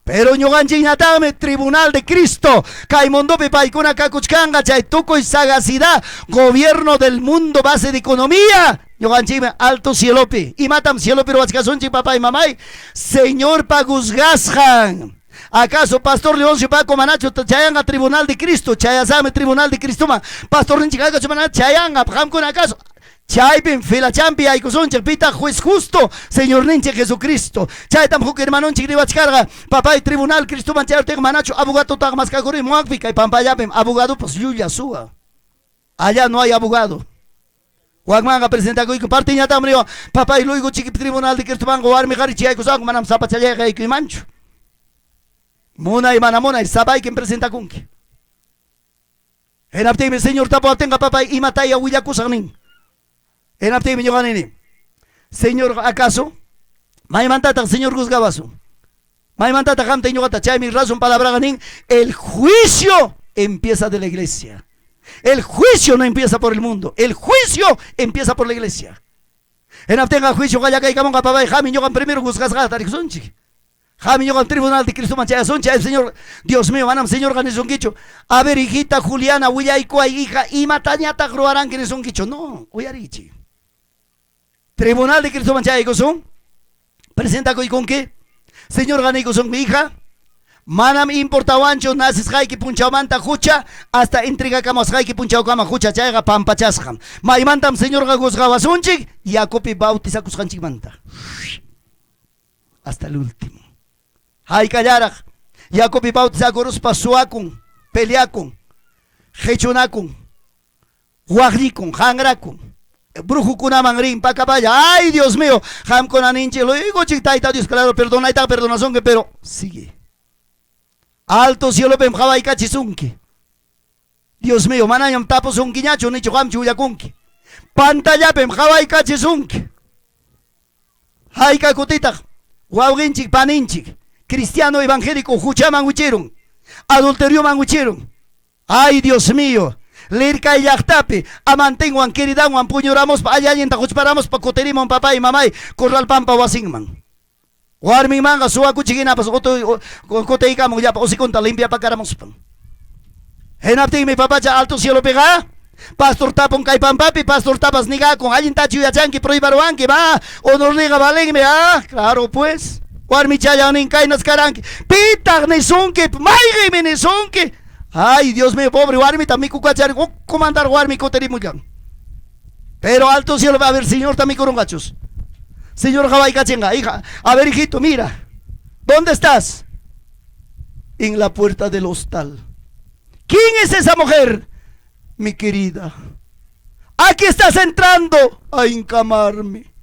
Pero ñuqanchikñataqmi tribunal de Cristo kay mundopi paykuna kakuchkanqa chay tukuy sagacidad gobierno del mundo base de economía ñuqanchikmi alto cielopi. Imatam cielopi ruwachkasunchik papay mamay? Señorpa juzgasqan. ¿Acaso Pastor Leoncio Paco manachu chayanqa tribunal de Cristo? Chayasaqmi tribunal de Cristoman. Pastor ninchik acaso mana chayanqa qamkuna acaso? Chaypim filachampi yaykusunchik pitaq juez justo Señorninchik Jesucristo. Chaytam huk hermanonchik riwachkarqa papay tribunal Cristoman chayaruptinqa manachu abogadotaq maskakurin muwaqpi kay pampallapim abogadopas llulla suwa. Allá no hay abogado. Wakmanqa presentakuyku partiñataqmi riwan papay luego chiki tribunal de Cristomanqa warmi qhari chayaykusanku manam sapachallayqa yaykuymanchu. Munay mana munay sapaykim presentakunki. Hinaptinmi Señor tapuwaptinqa papay imataya willakusaq nin. Hinaptinmi ñuqa nini, Señor acaso maymantataq Señor juzgawasun? Maymantataq qamta y ñuqata? Chaymi razón palabraqa nin, el juicio empieza de la iglesia. El juicio no empieza por el mundo, el juicio empieza por la iglesia. Hinaptinqa juicio qallakaykamunqa papay qami ñuqam primero juzgasqata tarikusunchik. Qami ñuqam tribunal de Cristoman chayasunchik. Ay, Señor, Dios mío, manam Señorqa nisunkichu. A ver, hijita Juliana, willaykuway, hija, imatañataq ruwaranki nisunkichu. No, uyarichik. Tribunal de Cristoman chayaykusun. Presentakuykunki. Señorqa niykusunmi, hija, manam importawanchu nacisqayki punchawmanta hucha hasta entregakamusqayki punchawkama hucha chayqa pampachasqam. Maymantam Señorqa juzgawasunchik? Yakupi bautizakusqanchikmanta. Hasta el último. Haykallaraq yakupi bautizakuruspa suwakun, peleakun, qechunakun, waqllikun, qanrakun, brujukunaman rin pakapalla. Ay, Dios mío, qamkuna ninchik luego Tayta Dios, claro, perdonaytaqa perdonasunki, pero sigue. Alto cielopim qhawaykachisunki. Dios mío, manañam tapusunkiñachu nichu qamchu willakunki. Pantallapim qhawaykachisunki. Hayka kutitaq wawqinchik paninchik cristiano evangélico huchaman wichirun, adulterioman wichirun. Ay, Dios mío, lirkay llaqtapi amantinwan queridanwan puñuramuspa alli allinta huchparamuspa kutirimun papay mamay corral pampa wasinman. Warminmanqa suwakuchik hinapas kutiykamun llapa usikunta limpiapakaramuspan. Hinaptinmi papacha alto cielopiqa pastor tapun kay pampapi, pastor tapas nigakun allintachu yachanki prohibaruwanki va, honorniqa valenmi, ah, claro pues. Warmichallan nin kaynas karanki, pitaq nisunki, mayqinmi nisunki. Ay, Dios mío, pobre warmita mikukachari, comandar warmi kutirimullan. Pero alto cielo, a ver, señor, ta mikurunqachus. Señor qawaykachinqa, hija, a ver, hijito, mira, ¿dónde estás? En la puerta del hostal. ¿Quién es esa mujer? Mi querida. Aquí estás entrando a encamarme.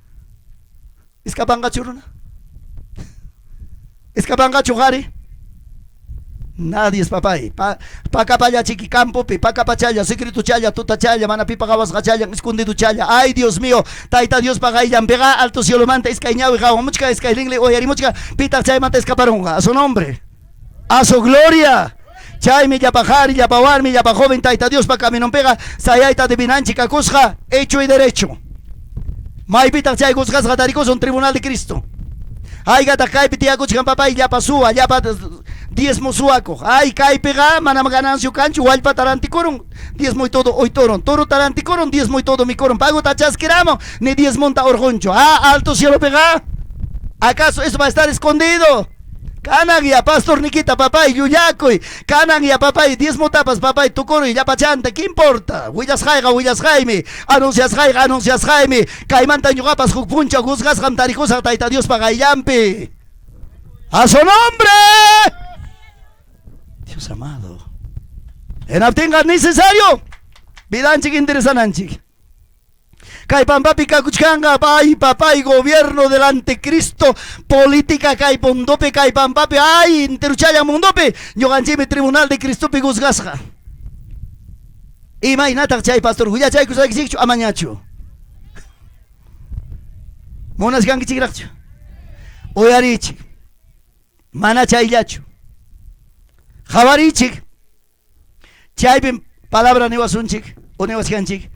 Escapanqachu runa? Escapanqachu qhari? Nadie es papay. Pakapalla chiki campopi, pakapachalla, secreto challa, tutachalla, mana pipa qawasqachalla, escondido challa. Ay, Dios mío, Tayta Diospa qayllanpiqa alto cielomanta iskay ñawi qawamuchka, iskay linli uyarimuchka, pitaq chaymanta escaparunqa. A su nombre, a su gloria. Chaymi llapa qhari, llapa warmi, llapa joven, Tayta Diospa caminonpiqa sayayta divinanchik kakusqa, hecho y derecho. Maypitaq chay juzgasqa tarikusun tribunal de Cristo. Haykataq kaypi tiyakuchkan papay llapa suwa, llapa Diezmo suwakuq. Ay, kaypiqa manam ganancio kanchu, wallpata rantikurun, diezmo y todo oyturun, torota rantikurun, diezmo y todo mikurun, pagota chaskiramun, ni diezmonta urqunchu. Ah, alto cielopiqa, ¿acaso eso va a estar escondido? Kanan ya pastornikita papay llullakuy, kanan ya papay diezmotapas papay tukuruy llapachanta, ¿qué importa? Willasqayqa willasqaymi, anunciasqayqa anunciasqaymi, kaymanta ñuqapas huk punchaw juzgasqam tarikusaq Tayta Diospa qayllanpi. ¡A su nombre! Dios amado. Hinaptinqa necesario vidanchik interesananchik. Kay pampapi kakuchkanqa ay papay gobierno del anticristo, política kay mundopi, kay pampapi, ay enteruchallan mundopi, ñuqanchikmi tribunal de Cristopi juzgasqa. Imaynataq chay pastor willachaykusqaykichikchu amañachu? Munachkankichikraqchu? Uyariychik. Mana chayllachu. Qawariychik. Chaypim palabra niwasunchik o niwaskanchik.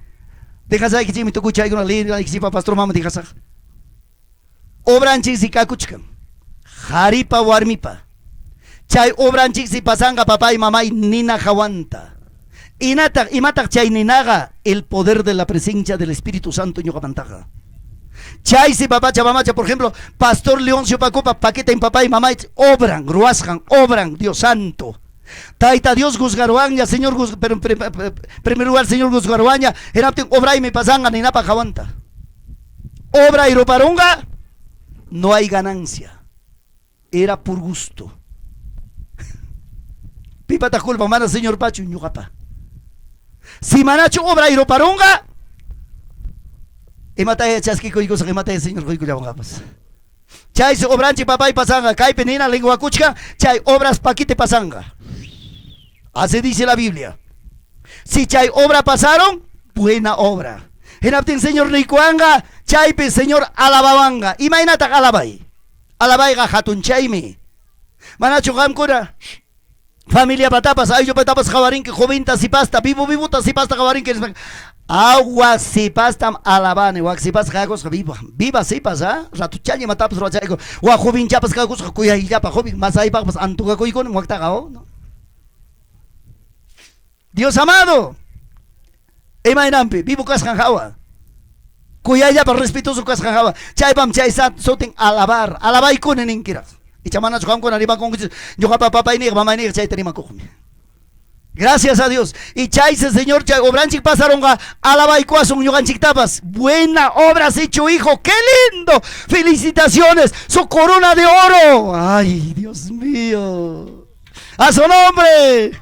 Dejasaykichikmi tukuy chaykuna leenaykichikpa pastor mama dejasaq. Obranchiksi kakuchkan. Qaripa warmipa. Chay obranchiksi pasanqa papay mamay nina hawanta. Inataq imataq chay ninaqa el poder de la presencia del Espíritu Santo ñuqamantaqa. Chaysi papacha mamacha, por ejemplo, Pastor Leoncio Pacopa paqueten papay mamay obran, ruasqan, obran, Dios Santo. Tayta Dios juzgaruanña, Señor, pero en primer lugar, Señor juzgaruanña, hinaptin obraymi pasanqa ninapa hawanta. Obra y ruparunga, no hay ganancia. Era por gusto. Pipataq culpa mana Señor pachu ñuqapa. Si manachu obra y ruparunga, imataya chaskikuykusaq, imataya Señor quykullawanqapas. Chaysi obranchik papay pasanqa, kaypi nina lenguakuchka, chay obras paquete pasanqa. Así dice la Biblia. Si chay obra pasaron, buena obra. Hinaptin Señor niykuwanqa, chaypi Señor alabawanqa. Imaynataq alabay? Alabayqa hatunchaymi. Manachu qamkuna familiapatapas, ayllupatapas qawarinki jovinta sipasta, vivo vivota sipasta qawarinki nispa. Agua sipastam alabani, wak sipas kakusqa viva, viva sipas, ah, ratuchalla imatapas ruwachayku. Wak jovinchapas kakusqa kuyayllapa jovin, masaypaqpas antukakuykunim waktaqa, oh, no. Dios amado, imaynanpi vivo kasqan hawa, kuyayllapa respetuoso kasqan hawa, chaypam chay sutin alabar, alabaykuni ninkiraq. Icha manachu qamkuna rimakunkichik, ñuqapa papayniyqa mamayniyqa chayta rimakuqmi. Gracias a Dios. Y chayse Señor, chay obranchik pasarunqa, alabaykuasun ñuqanchiktapas. Buena obra has hecho, hijo. ¡Qué lindo! Felicitaciones. Su corona de oro. Ay, Dios mío. A su nombre.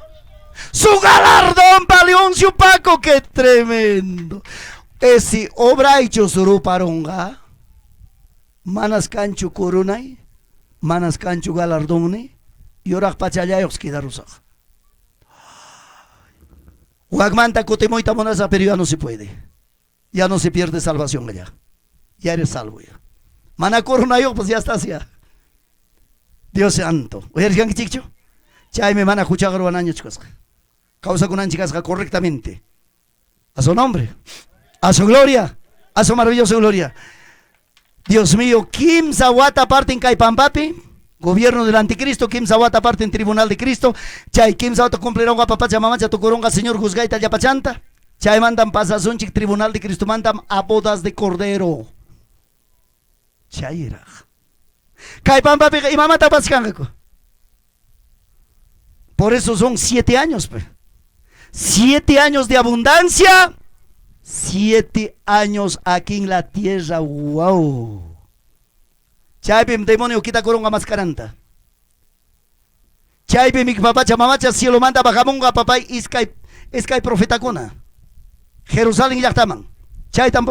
Su galardón para Leoncio Paco. ¡Qué tremendo! Esi obraychu suruparunqa, manas kanchu coronay, manas kanchu galardonni, yuraq pachallayuq quedarusaq. Wakmanta kutimuyta munasaq, pero ya no se puede. Ya no se pierde salvación ya. Ya eres salvo ya. Mana coronayuq, pues ya estás ya. Dios santo. Uyarishkankichikchu? Chaymi mana huchaqa ruwanañachu kasqa. Kawsakunanchik kasqa correctamente. A su nombre, a su gloria, a su maravillosa gloria. Dios mío, kimsa wata parten kay pampapi, gobierno del anticristo, kimsa wata parten tribunal de Cristo, chay kimsa wata cumplirunqa papacha mamacha tukurunqa Señor juzgayta llapachanta, chaymantam pasasunchik tribunal de Cristo mantam a bodas de cordero. Chayraq. Kay pampapiqa imamata paskanqaku. Por eso son 7 años, pues. 7 años de abundancia, 7 años aquí en la tierra. Wow. Chaypim demonio kitakurunqa mascaranta. Chaypim papacha mamacha cielomanta bajamunqa papay iskay iskay profetakuna. Jerusalén llaqtaman. Chaytam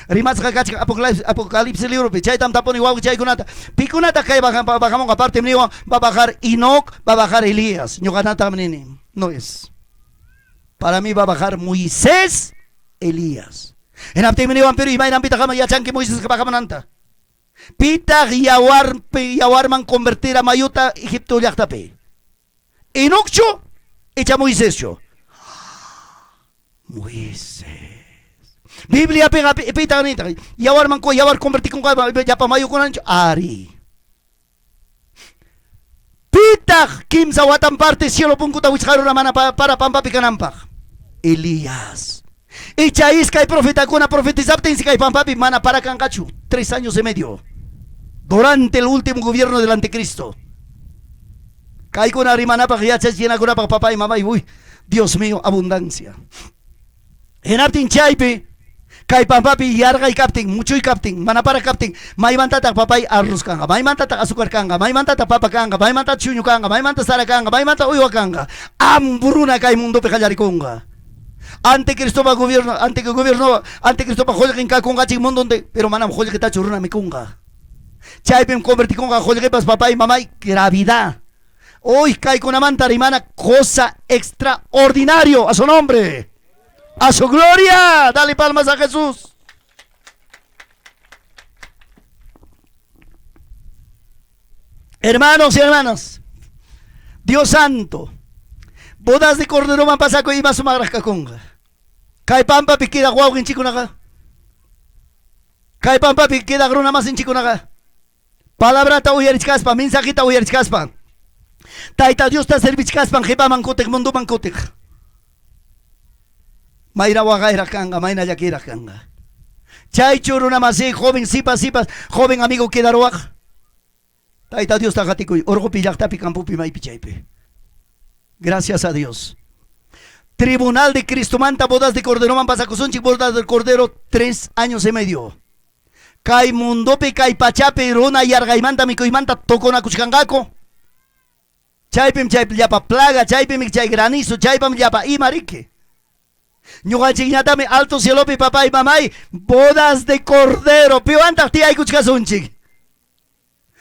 rimasqa kachkan Apocalipsis libropi. Chaytam tapuni wawqi chaykunata. Pikunataq kay bajamunqa partim niwan va a bajar Enoc, va a bajar Elías. Ñuqanatam nini. No es. Para mí va a bajar Moisés, Elías. Hinaptinmi niwan, pero imaynanpitaq qam yachanki Moisés bajamunanta? Pitaq yawarpi yawarman convertira mayuta Egipto llaqtapi? Enocchu icha Moiseschu? Moisés. Bibliapiqa pitaq nintaq yawarman yawar convertikunqa llapa mayukunanchu? Ari. Pitaq kimsa watan parte cielo punkuta wichqarura mana para pampapi kananpaq? Elías. Icha iskay profetakuna profetizaptinsi kay pampapi mana para kanqachu. 3 años y medio. Durante el último gobierno del anticristo. Kaykuna rimanapaq yachachinakunapaq papay mamay, uy, Dios mío, abundancia. Hinaptin chaypi kay pampapi yarqay kaptin, muchuy kaptin, mana para kaptin, maymantataq papay arroz kanqa, maymantataq azúcar kanqa, maymantataq papa kanqa, maymantataq chuño kanqa, maymanta sara kanqa, maymanta uywa kanqa. Hambruna kay mundopi qallarikunqa. Anticristopa gobierno, antigobierno, anticristopa qullqin kakunqachik mundonte, pero manam qullqitachu runa mikunqa. Chaypim convertikunqa qullqipas papay mamay gravedad. Hoy kaykunamanta rimana cosa extraordinario a su nombre. A su gloria. Dale palmas a Jesús. Hermanos y hermanas, Dios Santo, bodas de Cordero man pasakuy ima sumaqraq kakunqa. Kay pampapi quedaq wawqinchikkunaqa. Kay pampapi quedaq runa masinchikkunaqa. Palabrata uyarichkaspa, mensajita uyarichkaspa. Tayta Diosta servichkaspan qipaman kutiq, munduman kutiq. Mayna waqayraq kanqa, mayna llakiraq kanqa. Chaychu runa masi, joven sipas, sipas, joven amigo quedaruwaq. Tayta Diosta qatikuy, urqupi llaqtapi, campopi, maypi chaypi. Gracias a Dios. Tribunal de Cristomanta, bodas de Corderoman pasakusunchik, bodas del Cordero, 3 años y medio. Kay mundopi, kay pachapi, runa yarqaymanta, mikuymanta tukunakuchkanqaku. Chaypim chay llapa plaga, chaypim chay granizo, chaypam llapa ima riki. Ñuqanchikñatami alto cielopi papay mamay, bodas de Cordero, piwantaq tiyaykuchkasunchik.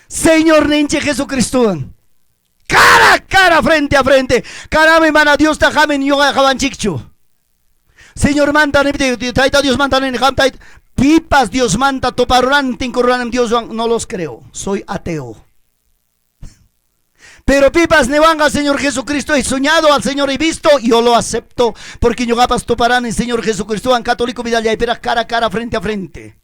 Señor ninchik Jesucristowan. Cara a cara, frente a frente. Karami mana Diosta qamin ñuqa qawanchikchu. Señor manta nipti, Tayta Dios manta nini, qam tayta, pipas Dios manta tuparuran, tinkururan Dioswan, no los creo. Soy ateo. Pero pipas niwanqa Señor Jesucristo, he soñado al Señor, he visto, yo lo acepto, porque ñuqapas tuparani Señor Jesucristo, an católico vidallaypiraq cara a cara, frente a frente.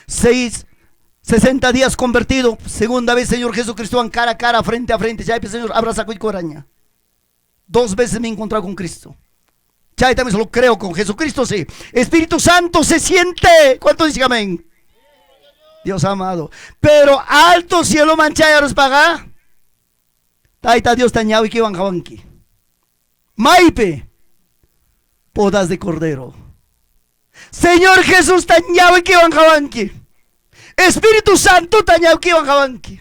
60 días convertido, segunda vez Señor Jesucristo, an cara a cara, frente a frente, chaypi Señor abrazakuykuwarqaña. Dos veces me he encontrado con Cristo. Chay también solo creo con Jesucristo, sí. Espíritu Santo se siente. ¿Cuánto dicen amén? Dios amado. Pero alto cielo manchayaruspaqa. Tayta Diosta ñawikiwan qawanki. Maypi. Bodas de Cordero. Señor Jesús ta ñawikiwan qawanki. Espíritu Santo ta ñawikiwan qawanki.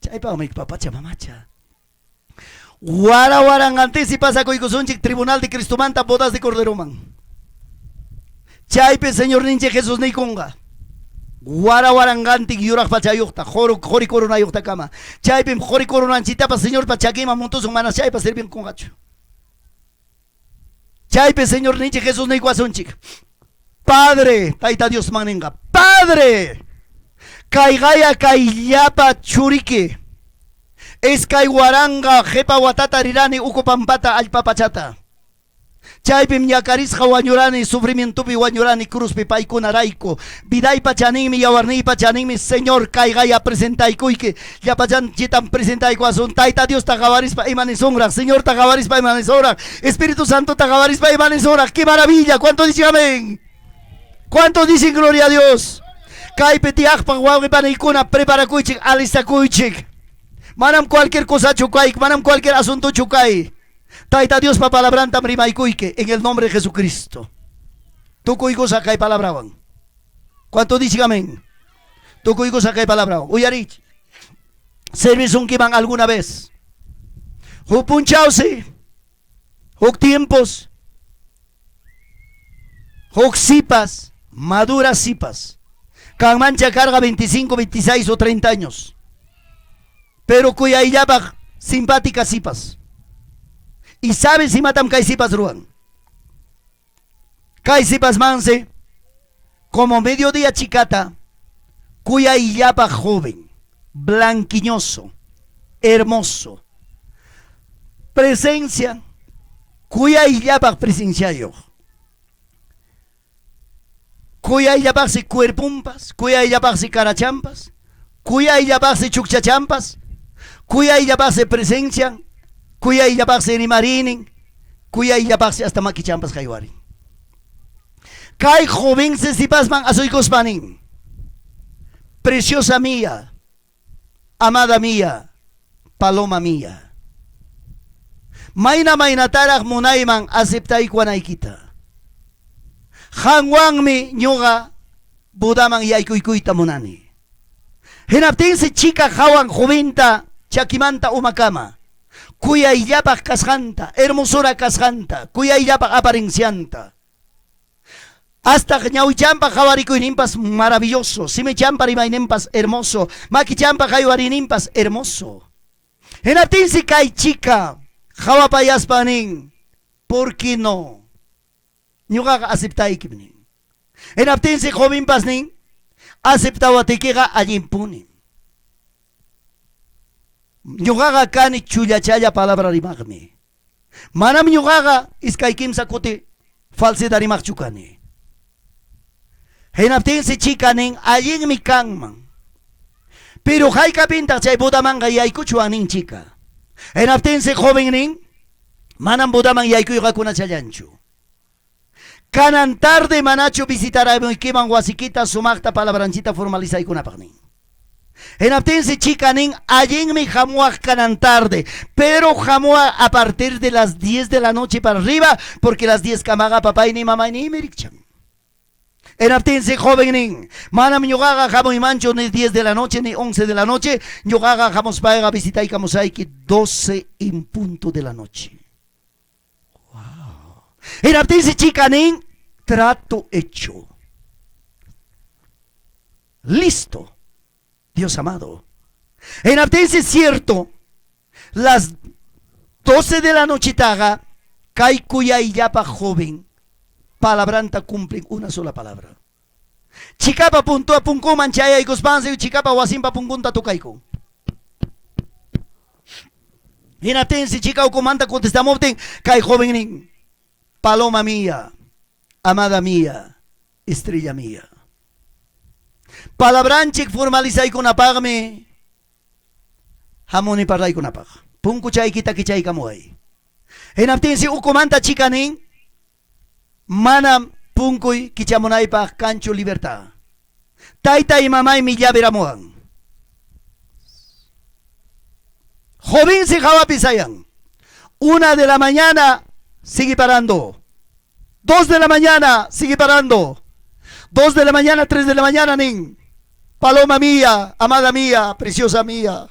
Chaypaqmi papacha mamacha. Wara waranqantisi pasakuykusunchik Tribunal de Cristomanta bodas de Corderoman. Chaypi Señor ninchik Jesús niykunqa. Wara waranqantik yuraq pachayuqta, qori coronayuqta kama. Chaypim qori coronanchitapas Señorpa chakiman muntusun mana chaypa sirvinkunqachu. Chaypi Señor ninchik Jesús niykuwasunchik. Padre, Tayta Diosman ninqa. Padre, kayqaya kayllapa churiki. 2000 qipa watata rirani uku pampata allpa pachata. Chaypim ñakarisqa wañurani, sufrimientopi wañurani cruzpi paykunarayku. Vidaypa chaninmi, yawarniypa chaninmi, Señor, kayqaya presentaykuyki. Llapallanchitam presentaykuwasun. Tayta Diosta qawarispa imanisunraq, Señorta qawarispa imanisunraq, Espíritu Santota qawarispa imanisunraq. ¡Qué maravilla! ¿Cuántos dicen amén? ¿Cuántos dicen gloria a Dios? Kaypi tiyaqpaq wawqi paniykuna preparakuychik, alistakuychik. Manam cualquier cosa kay, manam cualquier asunto kay. Tayta Diospa palabrantam rimaykuyki en el nombre de Jesucristo. Tukuykusaq kay palabrawan. ¿Cuánto dicen amén? Tukuykusaq kay palabrawan. Uyarich. Servisunkiman alguna vez. Huk punchawsi. Huk tiempos. Huk sipas, madura sipas. Kanmancha karqa 25, 26 o 30 años. Pero kuyayllapaq simpática sipas. Y sabes imatam kay sipas ruwan. Kay sipas manse, como mediodía chicata, kuyayllapaq joven, blanquiñoso, hermoso. Presencia, kuyayllapaq presenciayuq. Kuyayllapaqsi cuerpumpas, kuyayllapaqsi karachampas, kuyayllapaqsi chukchachampas, Kuyayllapaqsi presencian, kuyayllapaqsi rimariynin, kuyayllapaqsi hasta makichanpas haywarin. Kay jovensi sipasman asuykuspa nin, Preciosa mía, amada mía, paloma mía. Mayna maynataraq munayman aceptaykuwanaykita. Qanwanmi ñuqa bodaman yaykuykuyta munani. Hinaptinsi chika qawan joventa chakimanta umakama, kuyayllapaq kasqanta, hermosura kasqanta, kuyayllapaq aparencianta. Hasta ñawichanpa qawarikuyninpas maravilloso, simichanpa rimayninpas hermoso, makichanpa haywariyninpas hermoso. Hinaptinsi kay chika qawapayaspa nin, ¿Por qué no? Ñuqaqa aceptaykim nin. Hinaptinsi jovenpas nin, aceptawatikiqa allinpunim. Ñuqaqa kani chullachalla palabra rimaqmi. Manam ñuqaqa iskay kimsa kuti falsida rimaqchu kani. Hinaptinsi chika nin, allinmi kanman. Pero haykapintaq chay bodamanqa yaykuchwan nin chika. Hinaptinsi joven nin, manam bodaman yaykuyqa kunachallanchu. Kanan tarde manachu visitaramuykiman wasikita sumaqta palabranchita formalizaykunapaq nin. Hinaptinsi chika nin, allinmi hamuwaq kanan tarde, pero hamuwaq a partir de las 10 de la noche para arriba, porque las 10 kamaqa papayni mamayninmi rikchan. Hinaptinsi joven nin, manam ñuqaqa hamuymanchu ni 10 de la noche ni 11 de la noche, ñuqaqa hamuspayqa visitaykamusayki 12 en punto de la noche. Wow. Hinaptinsi chika nin, trato hecho. Listo. Dios amado. Hinaptinsi cierto, las 12 de la nochitaqa kay kuyayllapaq joven palabranta cumplen una sola palabra. Chikapa puntua punkuman chayaykuspansi chikapa wasinpa punkunta tocaykun. Hinaptinsi chika ukumanta contestamuptin kay joven nin, paloma mía, amada mía, estrella mía. Palabranchik formalizaykunapaqmi hamuni parlaykunapaq. Punkuchaykita kichaykamuway. Hinaptinsi ukumanta chika nin, manam punkuy kichamunaypaq kanchu libertad. Taytay mamaymi llaveramuwan. Jovensi hawapi sayan. 1 de la mañana sigue parando. 2 de la mañana sigue parando. 2 de la mañana, 3 de la mañana, nin. Paloma mía, amada mía, preciosa mía.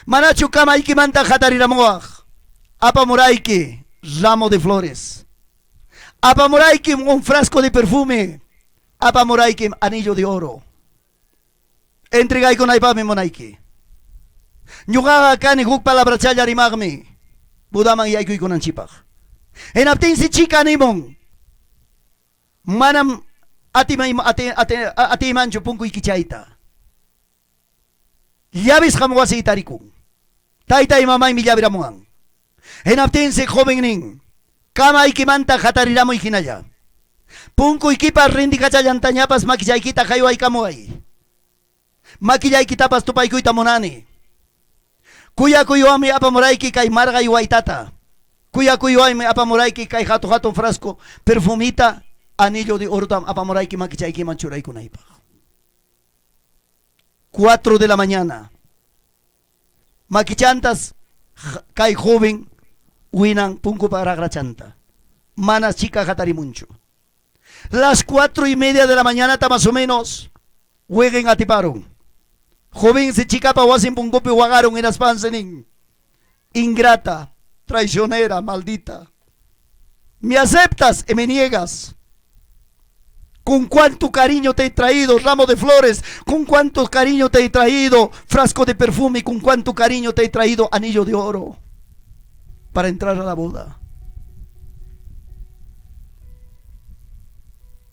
Manachu kamaykimanta hatariramuwaq. Apamurayki ramo de flores. Apamurayki un frasco de perfume. Apamurayki anillo de oro. Entregaykunaypaqmi munayki. Ñuqaqa kani huk palabrachalla rimaqmi bodaman yaykuykunanchikpaq. Hinaptinsi chika nimun, manam atiymanchu punkuykichayta. Llavisqam wasiy tarikun. Taytay mamaymi llaviramuwan. Hinaptinsi joven nin, kamaykimanta hatariramuy hinalla. Punkuykipa rindikachallantañapas makillaykita haywaykamuway. Makillaykitapas tupaykuyta munani. Kuyakuywanmi apamurayki kay marqay waytata. Kuyakuywanmi apamurayki kay hatu hatun frasco perfumita, anillo de orotam apamurayki makichaykiman churaykunaypaq. 4 de la mañana. Makichantas kay joven winan punkupa raqrachanta. Manas chika hatarimunchu. Las 4:30 de la mañana más o menos, weqin atiparun. Joven se chikapa wasin punkupi waqarun hinaspansi nin, ingrata, traicionera, maldita. Me aceptas y me niegas. Con cuánto cariño te he traído ramo de flores, con cuánto cariño te he traído frasco de perfume, con cuánto cariño te he traído anillo de oro para entrar a la boda.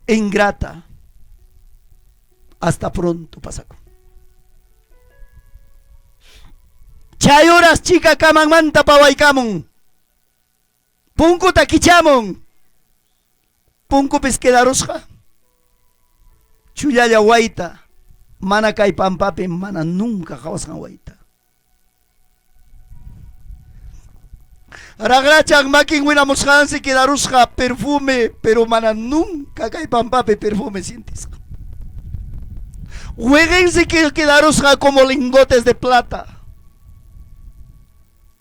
Ingrata. Hasta pronto, pasaco. Chay horas chika kamanmanta pawaykamun. Punkuta kichamun. Punkupis quedarusqa. Chullalla wayta. Mana kay pampapi mana nunca qawasqan wayta. Raqrachan makin winamusqansi quedarusqa perfume, pero mana nunca kay pampapi perfume sientisqa. Weqensi quedarusqa como lingotes de plata.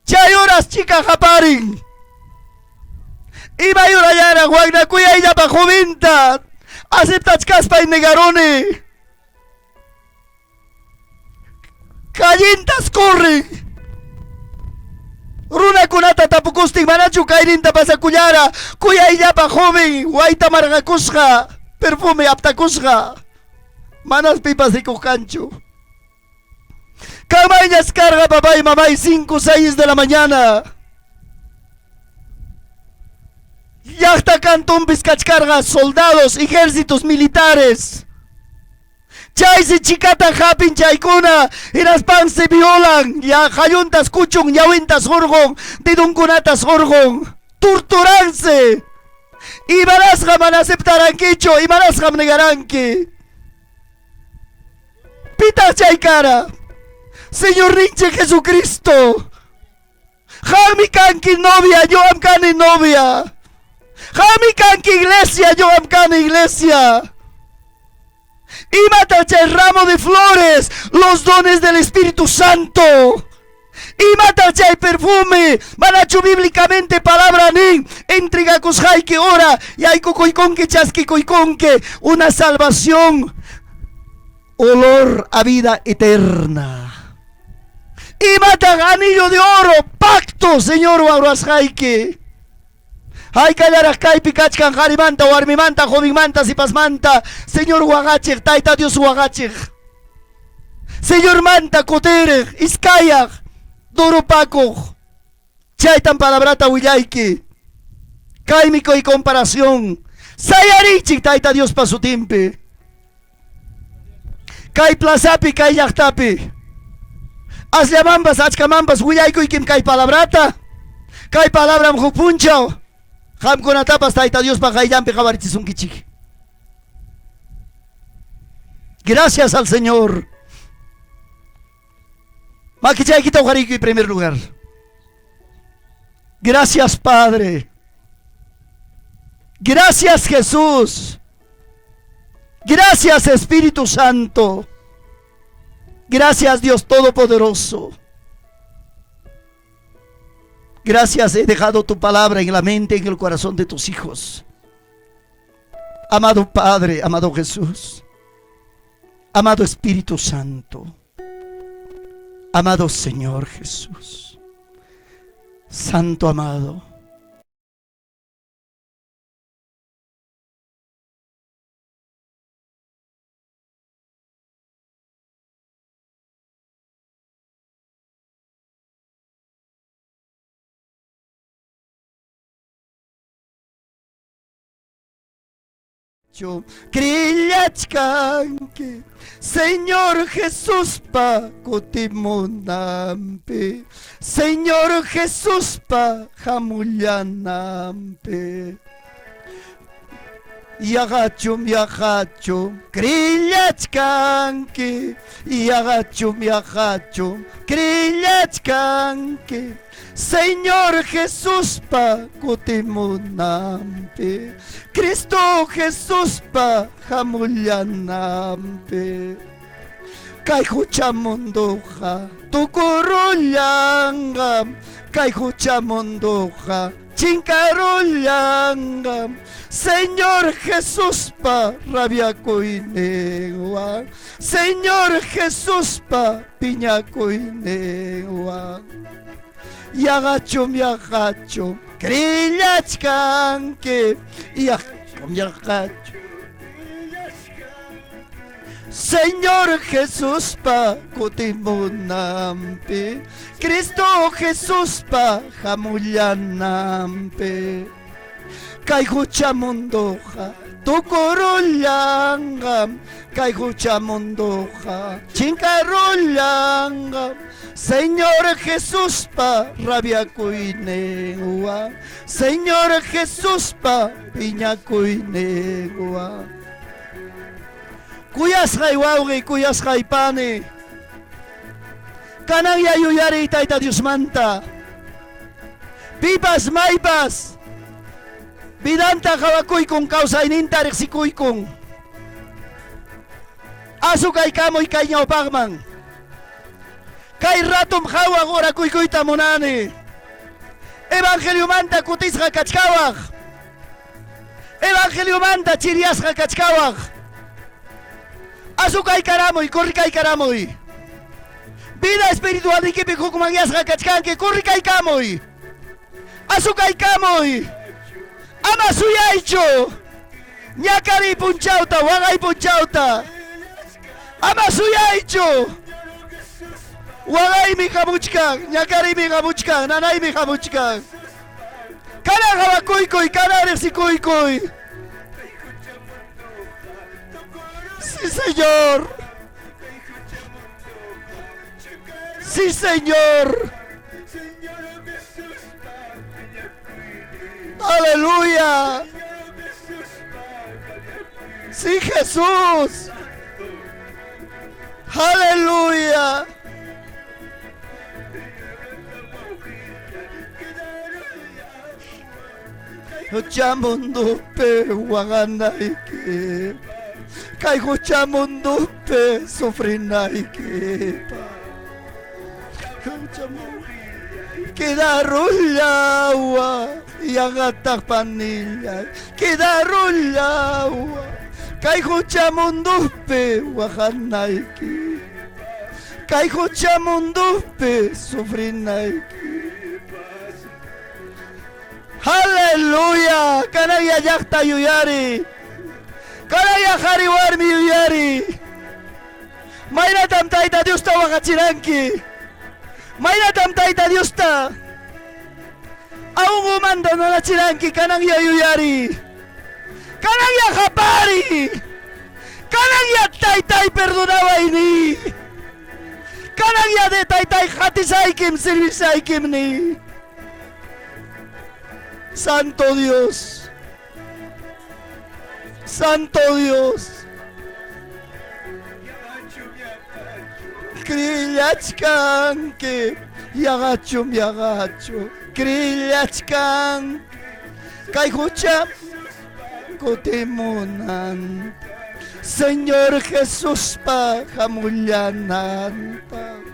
Chay horas chika qaparin. Imay horallaraq waqnakuyayllapa jovinta aceptachkaspay negaruni. Callintas corren. Runakunata tapukustin manachu kayninta pasakullara kuyayllapa joven wayta marqakusqa perfume aptakusqa. Manas pipas rikuq kanchu. Kamayñas karqa papay mamay 5 6 de la mañana. Llaqta kantunpis kachkarqa soldados, ejércitos militares. Chaysi chikata hapin chaykuna, hinaspansi violan, ya qalluntas kuchun, ñawintas hurqun, dedunkunatas hurqun, torturansi. Imanasqam mana aceptarankichu, imanasqam negaranki. Pitaq chay kara? Señorninchik Jesucristo. Qammi kanki novia, ñuqam kani novia. Qammi kanki iglesia, ñuqam kani iglesia. Imataq chay ramo de flores? Los dones del Espíritu Santo. Imataq chay perfume? Manachu bíblicamente palabra nin entregakusqayki hora yaykukuykunki chaskikuykunki una salvación olor a vida eterna. Imataq anillo de oro? Pacto, Señor ruwasqayki. Haykallaraq kaypi kachkan qarimanta, warmimanta, jovenmanta, sipasmanta, Señor waqachiq, Tayta Dios waqachiq. Señormanta kutiriq, iskayaq, durupakuq. Chaytan palabrata willayki. Kaymi kay comparación. Sayariychik Tayta Diospa sutinpi. Kay plazapi, kay llaqtapi. Asllamanpas, achkamanpas willaykuykim kay palabrata. Kay palabram huk punchaw qamkunatapas Tayta Diospa qayllanpi qawarichisunkichik. Gracias al Señor. Makichaykita uqariykuy en primer lugar. Gracias, Padre. Gracias, Jesús. Gracias, Espíritu Santo. Gracias, Dios Todopoderoso. Gracias, he dejado tu palabra en la mente y en el corazón de tus hijos. Amado Padre, amado Jesús, amado Espíritu Santo, amado Señor Jesús, Santo amado. Krillachkanki Señor Jesuspa kutimunanpi, Señor Jesuspa hamullananpi. Yaqachum, yaqachum, krillachkanki, yaqachum, yaqachum, krillachkanki, Señor Jesuspa kutimunanpi, Cristo Jesuspa hamullananpi. Kay hucha munduqa tukurullanqam, kay hucha munduqa chinkarullanqam, Señor Jesuspa rabiakuyninwan, Señor Jesuspa piñakuyninwan. Yaqachum, yaqachum, krillachkanki, yaqachum, yaqachum. Señor Jesuspa kutimunanpi, Cristo Jesuspa hamullananpi. Kay hucha munduqa tukurullanqam, kay hucha munduqa chinkarullanqam, Señor Jesuspa rabiakuyninwan, Señor Jesuspa piñakuyninwan. Kuyasqay wawqi, kuyasqay pani, kananya yuyariy Tayta Diosmanta. Pipas maypas vidanta qawakuykun kawsayninta riqsikuykun. Asukaykamuy kay ñawpaqman. Kay ratum qawaq orakuykuyta munani. Evangeliomanta kutisqa kachkawaq. Evangeliomanta chiriyasqa kachkawaq. Asukaykaramuy, corrikaykaramuy. Vida espiritualnikipi hukmanyasqa kachkanki, corrikaykamuy. Asukaykamuy. Ama suyaychu. Ñakariy punchawta, waqay punchawta. Ama suyaychu. Waqaymi hamuchkan, ñakariymi hamuchkan, nanaymi hamuchkan. Kanan hawakuykuy, kanan riqsikuykuy. Sí, Señor. Sí, Señor. Aleluya. Sí, Jesús. Aleluya. Huchamundupi waqanayki, kay huchamundupi sufrinaykipa. Quedarullawa, yanqataq panillay, quedarullawa, kay huchamundupi waqanayki, kay huchamundupi sufrinayki. Aleluya! Kanaya llaqta yuyari. Kanaya qhari warmi yuyari. Maynatam Tayta Diosta waqachiranki. Maynatam Tayta Diosta aunqumanta nanachiranki kananya yuyari. Kananya qapari. Kananya taytay perdonaway ni. Kananya de taytay qatisaykim servisaykim ni. Santo Dios. Santo Dios. Krillachkanki, yaqachum yaqachu, krillachkan kay hucha kutimunan. Señor Jesuspa hamullananta.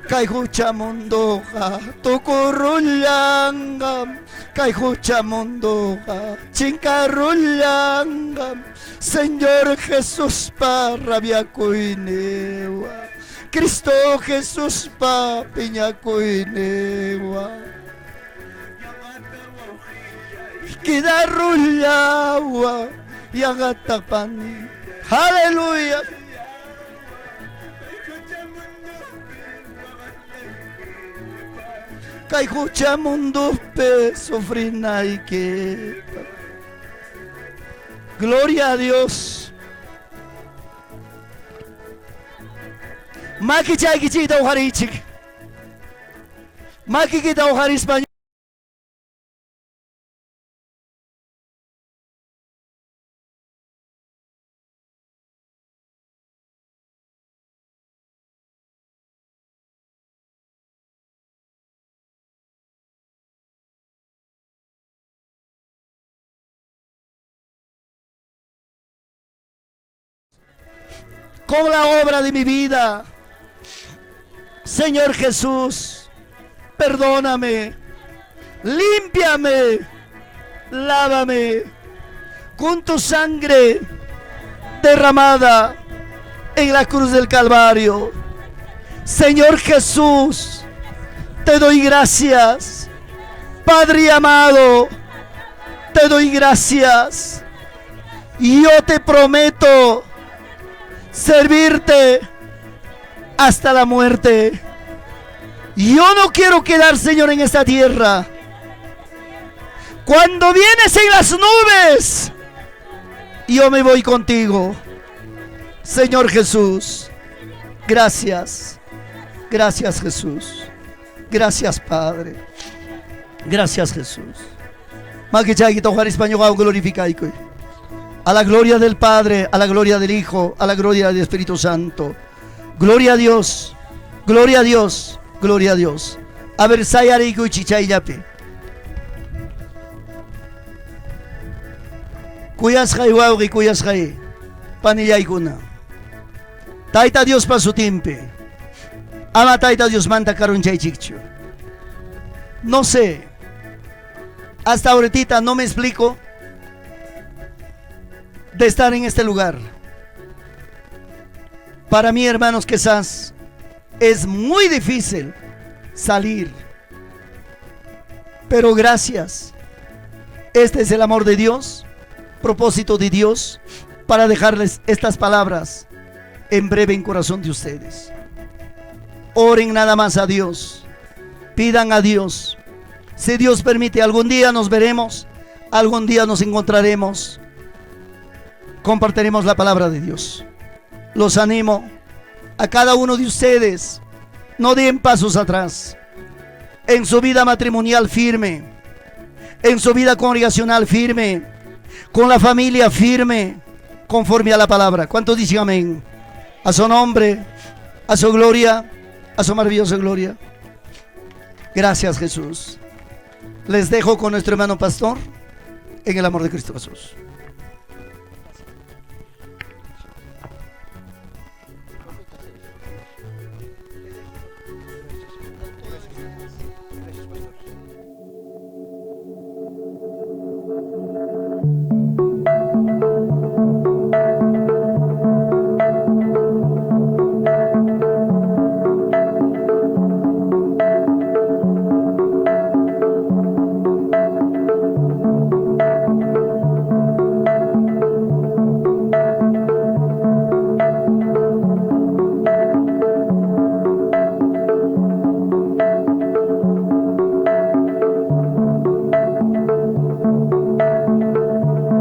Kay hucha munduqa tukurullanqam, kay hucha munduqa chinkarullanqam, Señor Jesuspa rabiakuyniwan, Cristo Jesuspa piñakuyniwan. Quidarullawa yanqataq pani. Aleluya. Kay hucha mundupi sufrinayki. Gloria a Dios. Makichaykichikta uqariychik. Makikita uqarispa con la obra de mi vida. Señor Jesús, perdóname, límpiame, lávame con tu sangre derramada en la cruz del Calvario. Señor Jesús, te doy gracias. Padre amado, te doy gracias. Yo te prometo servirte hasta la muerte. Yo no quiero quedar, Señor, en esta tierra. Cuando vienes en las nubes, yo me voy contigo. Señor Jesús, gracias. Gracias, Jesús. Gracias, Padre. Gracias, Jesús. A la gloria del Padre, a la gloria del Hijo, a la gloria del Espíritu Santo. Gloria a Dios, gloria a Dios, gloria a Dios. A ver, sayariykuy chichayllapi. Kuyasqay wawqi, kuyasqay panillaykuna. Tayta Diospa sutinpi. Ama Tayta Diosmanta karunchaychikchu. No sé. Hasta ahorita no me explico de estar en este lugar. Para mí, hermanos, quizás es muy difícil salir. Pero gracias. Este es el amor de Dios, propósito de Dios, para dejarles estas palabras en breve en corazón de ustedes. Oren nada más a Dios. Pidan a Dios. Si Dios permite, algún día nos veremos, algún día nos encontraremos. Compartiremos la palabra de Dios. Los animo a cada uno de ustedes. No den pasos atrás. En su vida matrimonial firme. En su vida congregacional firme. Con la familia firme. Conforme a la palabra. ¿Cuántos dicen amén? A su nombre, a su gloria, a su maravillosa gloria. Gracias, Jesús. Les dejo con nuestro hermano pastor en el amor de Cristo Jesús.